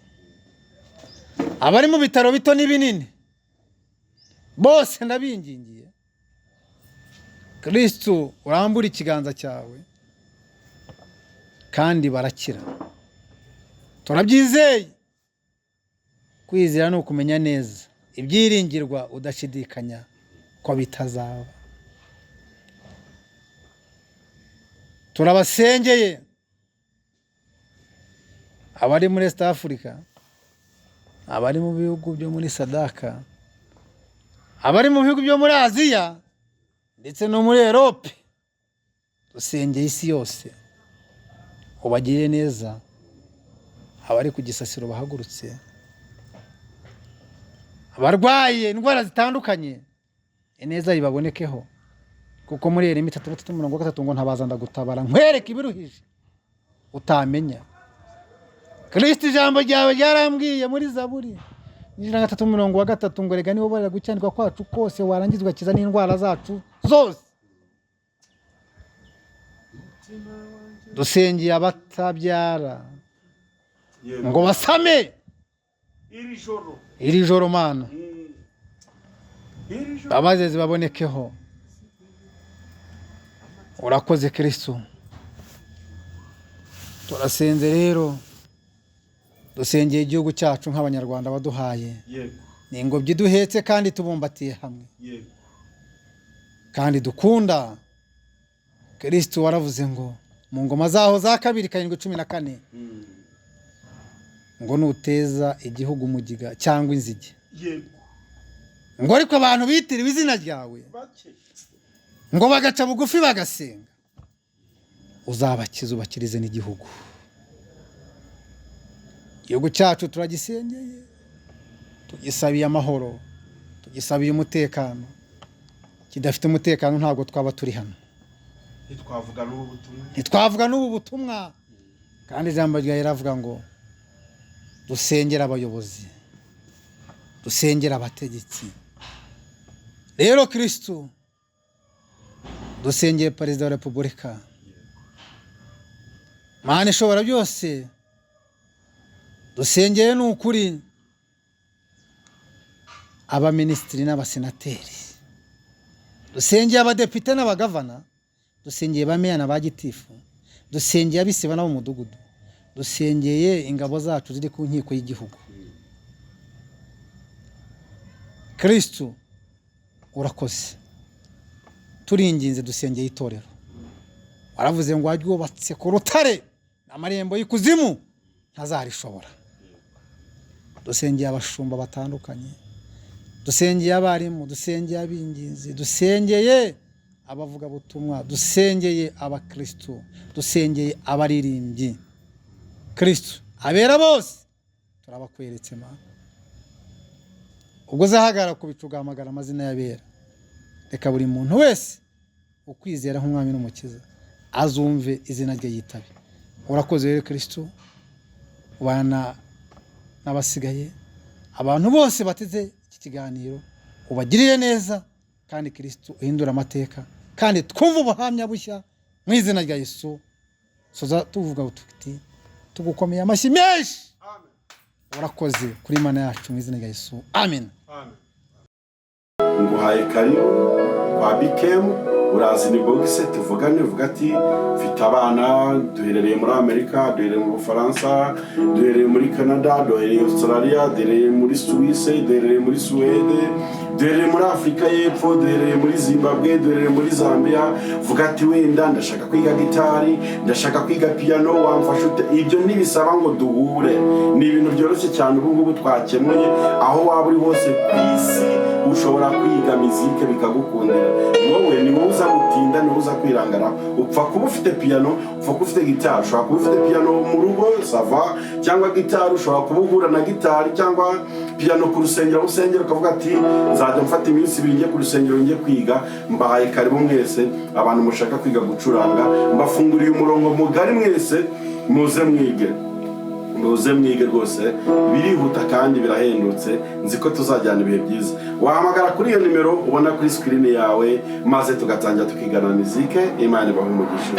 abari mu bitaro bito n'ibinini bose ndabingingiye. Kristo urambura ikiganza cyawe kandi barakira. Turabyizeye. Kwizera ni ukumenya neza ibyiringirwa udashidikanya ko bitazaba. Turabasengeye abari muri East Africa, abari mu bihugu byo muri Sadaka, abari mu bihugu byo muri Aziya ndetse no muri Europe. Dusengeye isi yose, ubagirire neza. Abari ku gisasiro bahagurutse, abarwaye indwara zitandukanye, ineza ibabonekeho. Kuko muri Yeremiya 33:3 ngo ntabaza ndagutabara nkwereke ibiruhije utamenya. Kristo ijambo ryawe ryarambwiye muri Zaburi 103:3 ngo rega niwo barira gucyanikwa kwacu kose, warangizwa kiza n'indwara zacu zose. Dusengeye abatabyara ngo basame iri joro Mana, abazezi babonekeho. Urakoze Kristo. Turasenze rero, dusengeye igihugu cyacu nk'abanyarwanda baduhaye. Yego. Ni ingobyi duhetse kandi tubumbatiye hamwe, kandi dukunda. Kristo waravuze ngo mu ngoma zaho za 2 7 14 ngo nuteza igihugu umugiga cyangwa inzige, ngo ariko abantu bitiriwe izina ryawe ngo bagaca bugufi bagasenga, uzabakiza ubakirize n'igihugu. Igihugu cyacu turagisengeye, tugisabiye amahoro, tugisabiye umutekano. Kidafite umutekano ntabwo twaba turi hano, ntitwavuga n'ubu butumwa. Kandi ijambo ryawe riravuga ngo dusengera abayobozi, dusengera abategetsi. Rero Kristo, dusengeye Perezida wa Repubulika, Mana ishobora byose, dusengeye ni ukuri abaminisitiri n'abasenateri, dusengeye abadepite n'abagavana, dusengeye ba meya na ba gitifu, dusengeye abisiba n'abo mu mudugudu, dusengeye ingabo zacu ziri ku nkiko y'igihugu. Kristo urakoze, turinginze, dusengeye itorero. Waravuze ngo waryubatse ku rutare, amarembo y'ikuzimu ntazarishobora. Dusengeye abashumba batandukanye, dusengeye abarimu, dusengeye abinginzi, dusengeye abavugabutumwa, dusengeye abakristo, dusengeye abaririmbyi. Kristo, abera bose turabakweretse Mana. Ubwo uzahagarara ku bicu ugahamagara amazina y'abera, reka buri muntu wese ukwizera nk'umwami n'umukiza azumve izina rye yitabe. Urakoze rero Kristo, ubana n'abasigaye, abantu bose bateze iki kiganiro ubagirire neza, kandi Kristo uhindura amateka, kandi twumve ubuhamya bushya mu izina rya Yesu. Soza tuvuga tuti tugukomeye amashyi menshi. Urakoze kuri Imana yacu mu izina rya Yesu, amen. Nguhaye karibu kwa Bikem, uraza ni box tuvugane, uvuga ati mfite abana, duherereye muri Amerika, duherereye mu Bufaransa, duherereye muri Canada, duherereye Australia, duherereye muri Suisse, duherereye muri Suwede, duherereye muri Afurika y'Epfo, duherereye muri Zimbabwe, duherereye muri Zambia. Vuga ati wenda ndashaka kwiga gitari, ndashaka kwiga piano, wamfasha ute? Ibyo ntibisaba ngo duhure, ni ibintu byoroshye cyane ubu ngubu twakemuye. Aho waba uri hose ku isi ushobora kwiga mizike bikagukundira. Wowe ni wowe uza gutinda, ni wowe uza kwirangara. Upfa kuba ufite piano, upfa kuba ufite gitari. Ushobora kuba ufite piano mu rugo sava, cyangwa gitari, ushobora kuba uhura na gitari cyangwa piano ku rusengero, usengero ukavuga ati nzajya mfata iminsi ibiri njye ku rusengero njye kwiga. Mbahaye karibu mwese abantu mushaka kwiga gucuranga, mbafunguriye umurongo mugari mwese, muze mwige, muze mwige rwose, birihuta kandi birahendutse. Nzi ko tuzajyana ibihe byiza. Wahamagara kuri iyo nimero ubona kuri screen yawe, maze tugatangira tukigana mizike. Imana ibahe umugisha.